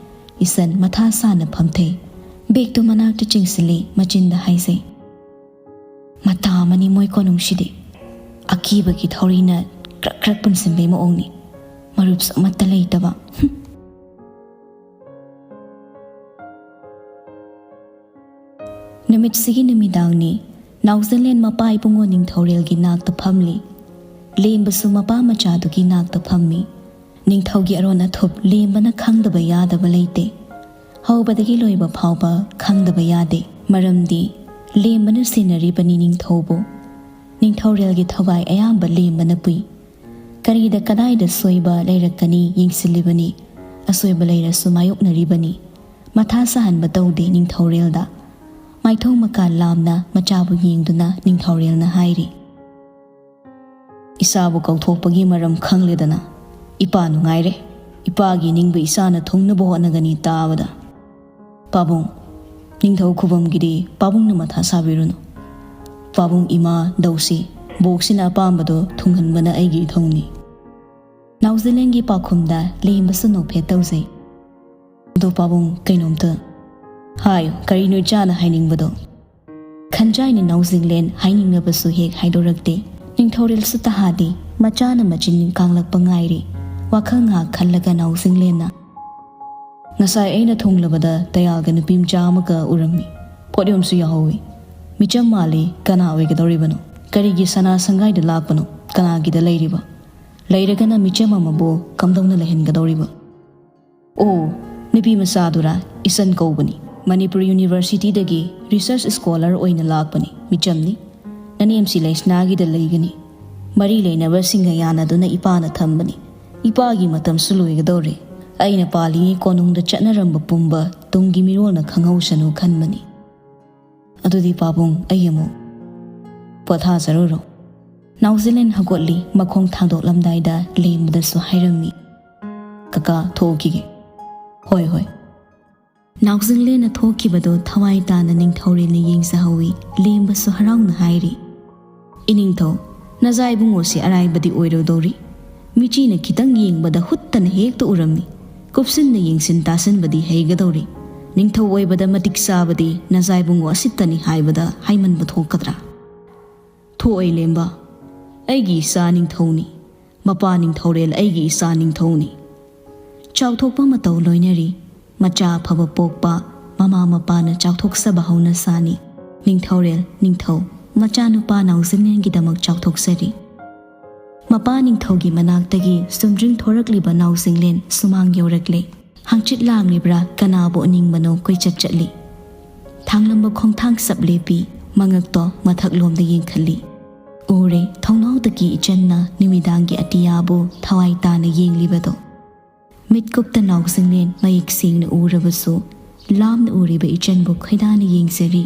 ꯏꯆꯟ ꯃꯊꯥ ꯁꯥꯅ ꯐꯝꯊꯩ꯫ ꯕꯦꯒꯇꯨ ꯃꯅꯥꯛꯇ ꯆꯤꯡꯁꯤꯜꯂꯤ, ꯃꯆꯤꯟꯗ ꯍꯥꯏꯖꯩ꯫ ꯃꯇꯥ ꯑꯃꯅꯤ ꯃꯣꯏ ꯀꯣꯅꯨꯡꯁꯤꯗꯤ꯫ ꯑꯀꯤꯕꯒꯤ ꯊꯧꯔꯤꯅ ꯀ꯭ꯔꯛ ꯀ꯭ꯔꯛ ꯄꯨꯟꯁꯤꯟꯕꯩ ꯃꯑꯣꯡꯅꯤ꯫ ꯃꯔꯨꯞꯁꯨ ꯑꯃꯠꯇ ꯂꯩꯇꯕ꯫ ꯍꯨꯝ꯫ ꯅꯨꯃꯤꯠꯁꯤꯒꯤ ꯅꯨꯃꯤꯗꯥꯡꯅꯤ꯫ ꯅꯥꯎꯖꯤꯂꯦꯟ ꯃꯄꯥ ꯏꯕꯨꯡꯉꯣ ꯅꯤꯡꯊꯧꯔꯦꯜꯒꯤ ꯅꯥꯛꯇ ꯐꯝꯂꯤ꯫ ꯂꯦꯝꯕꯁꯨ ꯃꯄꯥ ꯃꯆꯥꯗꯨꯒꯤ ꯅꯥꯛꯇ ꯐꯝꯃꯤ꯫ ꯅꯤꯡꯊꯧꯒꯤ ꯑꯔꯣꯟ ꯑꯊꯨꯞ ꯂꯦꯝꯕꯅ ꯈꯪꯗꯕ ꯌꯥꯗꯕ ꯂꯩꯇꯦ꯫ ꯍꯧꯕꯗꯒꯤ ꯂꯣꯏꯕ ꯐꯥꯎꯕ ꯈꯪꯗꯕ ꯌꯥꯗꯦ꯫ ꯃꯔꯝꯗꯤ ꯂꯦꯝꯕꯅ ꯁꯦꯟꯅꯔꯤꯕꯅꯤ ꯅꯤꯡꯊꯧꯕꯨ꯫ ꯅꯤꯡꯊꯧꯔꯦꯜꯒꯤ ꯊꯧꯒꯥꯏ ꯑꯌꯥꯝꯕ ꯂꯦꯝꯕꯅ ꯄꯨꯏ꯫ ꯀꯔꯤꯗ ꯀꯗꯥꯏꯗ ꯁꯣꯏꯕ ꯂꯩꯔꯛꯀꯅꯤ ꯌꯦꯡꯁꯤꯜꯂꯤꯕꯅꯤ꯫ ꯑꯁꯣꯏꯕ ꯂꯩꯔꯁꯨ ꯃꯥꯌꯣꯛꯅꯔꯤꯕꯅꯤ꯫ ꯃꯊꯥ ꯁꯥꯍꯟꯕ ꯇꯧꯗꯦ ꯅꯤꯡꯊꯧꯔꯦꯜꯗ꯫ ꯃꯥꯏꯊꯣꯡ ꯃꯀꯥ ꯂꯥꯝꯅ ꯃꯆꯥꯕꯨ ꯌꯦꯡꯗꯨꯅ ꯅꯤꯡꯊꯧꯔꯦꯜꯅ ꯍꯥꯏꯔꯤ꯫ ꯏꯁꯥꯕꯨ ꯀꯧꯊꯣꯛꯄꯒꯤ ꯃꯔꯝ ꯈꯪꯂꯦꯗꯅ꯫ ꯏꯄꯥ ꯅꯨꯡꯉꯥꯏꯔꯦ꯫ ꯏꯄꯥꯒꯤ ꯅꯤꯡꯕ ꯏꯆꯥꯅ ꯊꯨꯡꯅꯕ ꯍꯣꯠꯅꯒꯅꯤ ꯇꯥꯕꯗ꯫ ꯄꯥꯕꯨꯡ, ꯅꯤꯡꯊꯧ ꯈꯨꯕꯝꯒꯤꯗꯤ ꯄꯥꯕꯨꯡꯅ ꯃꯊꯥ ꯁꯥꯕꯤꯔꯨꯅꯨ꯫ ꯄꯥꯕꯨꯡ ꯏꯃꯥ ꯗꯧꯁꯤ, ꯕꯣꯛꯁꯤꯅ ꯑꯄꯥꯝꯕꯗꯣ ꯊꯨꯡꯍꯟꯕꯅ ꯑꯩꯒꯤ ꯏꯊꯧꯅꯤ꯫ ꯅꯥꯎꯖꯤꯂꯦꯟꯒꯤ ꯄꯥꯎꯈꯨꯝꯗ ꯂꯦꯝꯕꯁꯨ ꯅꯣꯛꯐꯦꯠ ꯇꯧꯖꯩ꯫ ꯑꯗꯣ ꯄꯥꯕꯨꯡ, ꯀꯩꯅꯣꯝꯇ ꯍꯥꯏꯌꯨ, ꯀꯔꯤꯅꯣ ꯏꯆꯥꯅ ꯍꯥꯏꯅꯤꯡꯕꯗꯣ? ꯈꯟꯖꯥꯏꯅ ꯅꯥꯎꯖꯤꯂꯦꯟ ꯍꯥꯏꯅꯤꯡꯂꯕꯁꯨ ꯍꯦꯛ ꯍꯥꯏꯗꯣꯔꯛꯇꯦ꯫ ꯅꯤꯡꯊꯧꯔꯦꯜꯁꯨ ꯇꯍꯥꯗꯦ, ꯃꯆꯥꯅ ꯃꯆꯤꯟ ꯀꯥꯡꯂꯛꯄ ꯉꯥꯏꯔꯤ꯫ ꯋꯥꯈꯜ ꯉꯥꯏꯍꯥꯛ ꯈꯜꯂꯒ ꯅꯥꯎꯖꯤꯂꯦꯟꯅ, ꯉꯁꯥꯏ ꯑꯩꯅ ꯊꯣꯡꯂꯕꯗ ꯇꯌꯥꯜꯒ ꯅꯨꯄꯤ ꯃꯆꯥ ꯑꯃꯒ ꯎꯔꯝꯃꯤ꯫ ꯄꯣꯠꯌꯣꯝꯁꯨ ꯌꯥꯎꯍꯧꯋꯤ꯫ ꯃꯤꯆꯝ ꯃꯥꯜꯂꯤ, ꯀꯅꯥ ꯑꯣꯏꯒꯗꯧꯔꯤꯕꯅꯣ? ꯀꯔꯤꯒꯤ ꯁꯅꯥ ꯁꯪꯒꯥꯏꯗ ꯂꯥꯛꯄꯅꯣ? ꯀꯅꯥꯒꯤꯗ ꯂꯩꯔꯤꯕ? ꯂꯩꯔꯒꯅ ꯃꯤꯆꯝ ꯑꯃꯕꯨ ꯀꯝꯗꯧꯅ ꯂꯩꯍꯟꯒꯗꯧꯔꯤꯕ? ꯑꯣ, ꯅꯨꯄꯤ ꯃꯆꯥꯗꯨꯔꯥ? ꯏꯆꯟ ꯀꯧꯕꯅꯤ꯫ ꯃꯅꯤꯄꯨꯔ ꯌꯨꯅꯤꯚꯔꯁꯤꯇꯤꯗꯒꯤ ꯔꯤꯁꯔꯆ ꯁ꯭ꯀꯣꯂꯔ ꯑꯣꯏꯅ ꯂꯥꯛꯄꯅꯤ꯫ ꯃꯤꯆꯝꯅꯤ꯫ ꯅꯅꯦꯝꯁꯤ ꯂꯩꯁꯅꯥꯒꯤꯗ ꯂꯩꯒꯅꯤ꯫ ꯃꯔꯤ ꯂꯩꯅꯕꯁꯤꯡꯒ ꯌꯥꯅꯗꯨꯅ ꯏꯄꯥꯅ ꯊꯝꯕꯅꯤ꯫ ꯏꯄꯥꯒꯤ ꯃꯇꯝꯁꯨ ꯂꯣꯏꯒꯗꯧꯔꯦ꯫ ꯑꯩꯅ ꯄꯥꯜꯂꯤꯉꯩ ꯀꯣꯅꯨꯡꯗ ꯆꯠꯅꯔꯝꯕ ꯄꯨꯝꯕ ꯇꯨꯡꯒꯤ ꯃꯤꯔꯣꯜꯅ ꯈꯪꯍꯧꯁꯅꯨ ꯈꯟꯕꯅꯤ꯫ ꯑꯗꯨꯗꯤ ꯄꯥꯕꯨꯡ, ꯑꯩ ꯑꯃꯨꯛ꯫ ꯄꯣꯊꯥꯖꯔꯨꯔꯣ꯫ ꯅꯥꯎꯖꯤꯂꯦꯟ ꯍꯧꯒꯠꯂꯤ, ꯃꯈꯣꯡ ꯊꯥꯡꯗꯣꯛꯂꯝꯗꯥꯏꯗ ꯂꯦꯝꯕꯗꯁꯨ ꯍꯥꯏꯔꯝꯃꯤ, "ꯀꯀꯥ, ꯊꯣꯛꯈꯤꯒꯦ꯫" "ꯍꯣꯏ, ꯍꯣꯏ꯫" ꯅꯥꯎꯖꯤꯂꯦꯟꯅ ꯊꯣꯛꯈꯤꯕꯗꯣ ꯊꯋꯥꯏ ꯇꯥꯅ ꯅꯤꯡꯊꯧꯔꯦꯜꯅ ꯌꯦꯡꯖꯍꯧꯏ꯫ ꯂꯦꯝꯕꯁꯨ ꯍꯔꯥꯎꯅ ꯍꯥꯏꯔꯤ, "ꯏꯅꯤꯡꯊꯧ, ꯅꯖꯥ ꯏꯕꯨꯡꯉꯣꯁꯤ ꯑꯔꯥꯏꯕꯗꯤ ꯑꯣꯏꯔꯣꯏꯗꯧꯔꯤ꯫ ꯃꯤꯆꯤꯅ ꯈꯤꯇꯪ ꯌꯦꯡꯕꯗ ꯍꯨꯠꯇꯅ ꯍꯦꯛꯇ ꯎꯔꯝꯃꯤ꯫ ꯀꯨꯞꯁꯤꯟꯅ ꯌꯦꯡꯁꯤꯟ ꯇꯥꯁꯤꯟꯕꯗꯤ ꯍꯩꯒꯗꯧꯔꯤ꯫ ꯅꯤꯡꯊꯧ ꯑꯣꯏꯕꯗ ꯃꯇꯤꯛ ꯆꯥꯕꯗꯤ ꯅꯖꯥ ꯏꯕꯨꯡꯉꯣ ꯑꯁꯤꯇꯅꯤ ꯍꯥꯏꯕꯗ ꯍꯥꯏꯃꯟꯕ ꯊꯣꯛꯀꯗ꯭ꯔꯥ?" "ꯊꯣꯛꯑꯣꯏ ꯂꯦꯝꯕ, ꯑꯩꯒꯤ ꯏꯆꯥ ꯅꯤꯡꯊꯧꯅꯤ꯫ ꯃꯄꯥ ꯅꯤꯡꯊꯧꯔꯦꯜ ꯑꯩꯒꯤ ꯏꯆꯥ ꯅꯤꯡꯊꯧꯅꯤ꯫" ꯆꯥꯎꯊꯣꯛꯄ ꯃꯇꯧ ꯂꯣꯏꯅꯔꯤ꯫ ꯃꯆꯥ ꯑꯐꯕ ꯄꯣꯛꯄ ꯃꯃꯥ ꯃꯄꯥꯅ ꯆꯥꯎꯊꯣꯛꯆꯕ ꯍꯧꯅꯁꯥꯅꯤ꯫ ꯅꯤꯡꯊꯧꯔꯦꯜ ꯅꯤꯡꯊꯧ ꯃꯆꯥꯅꯨꯄꯥ ꯅꯥꯎꯖꯤꯂꯦꯟꯒꯤꯗꯃꯛ ꯆꯥꯎꯊꯣꯛꯆꯔꯤ꯫ ꯃꯄꯥ ꯅꯤꯡꯊꯧꯒꯤ ꯃꯅꯥꯛꯇꯒꯤ ꯆꯨꯝꯗ꯭ꯔꯤꯡ ꯊꯣꯔꯛꯂꯤꯕ ꯅꯥꯎꯖꯤꯂꯦꯟ ꯁꯨꯃꯥꯡ ꯌꯧꯔꯛꯂꯦ꯫ ꯍꯪꯆꯤꯠ ꯂꯥꯡꯂꯤꯕ꯭ꯔꯥ, ꯀꯅꯥꯕꯨ ꯎꯅꯤꯡꯕꯅꯣ ꯀꯣꯏꯆꯠ ꯆꯠꯂꯤ꯫ ꯊꯥꯡꯂꯝꯕ ꯈꯣꯡꯊꯥꯡ ꯆꯞ ꯂꯦꯞꯄꯤ, ꯃꯉꯛꯇꯣ ꯃꯊꯛꯂꯣꯝꯗ ꯌꯦꯡꯈꯠꯂꯤ꯫ ꯎꯔꯦ, ꯊꯣꯡꯅꯥꯎꯗꯒꯤ ꯏꯆꯟꯅ ꯅꯨꯃꯤꯗꯥꯡꯒꯤ ꯑꯇꯤꯌꯥꯕꯨ ꯊꯋꯥꯏ ꯇꯥꯅ ꯌꯦꯡꯂꯤꯕꯗꯣ꯫ ꯃꯤꯠꯀꯨꯞꯇ ꯅꯥꯎꯖꯤꯂꯦꯟ ꯃꯌꯦꯛ ꯁꯦꯡꯅ ꯎꯔꯕꯁꯨ, ꯂꯥꯞꯅ ꯎꯔꯤꯕ ꯏꯆꯟꯕꯨ ꯈꯣꯏꯗꯥꯅ ꯌꯦꯡꯖꯔꯤ꯫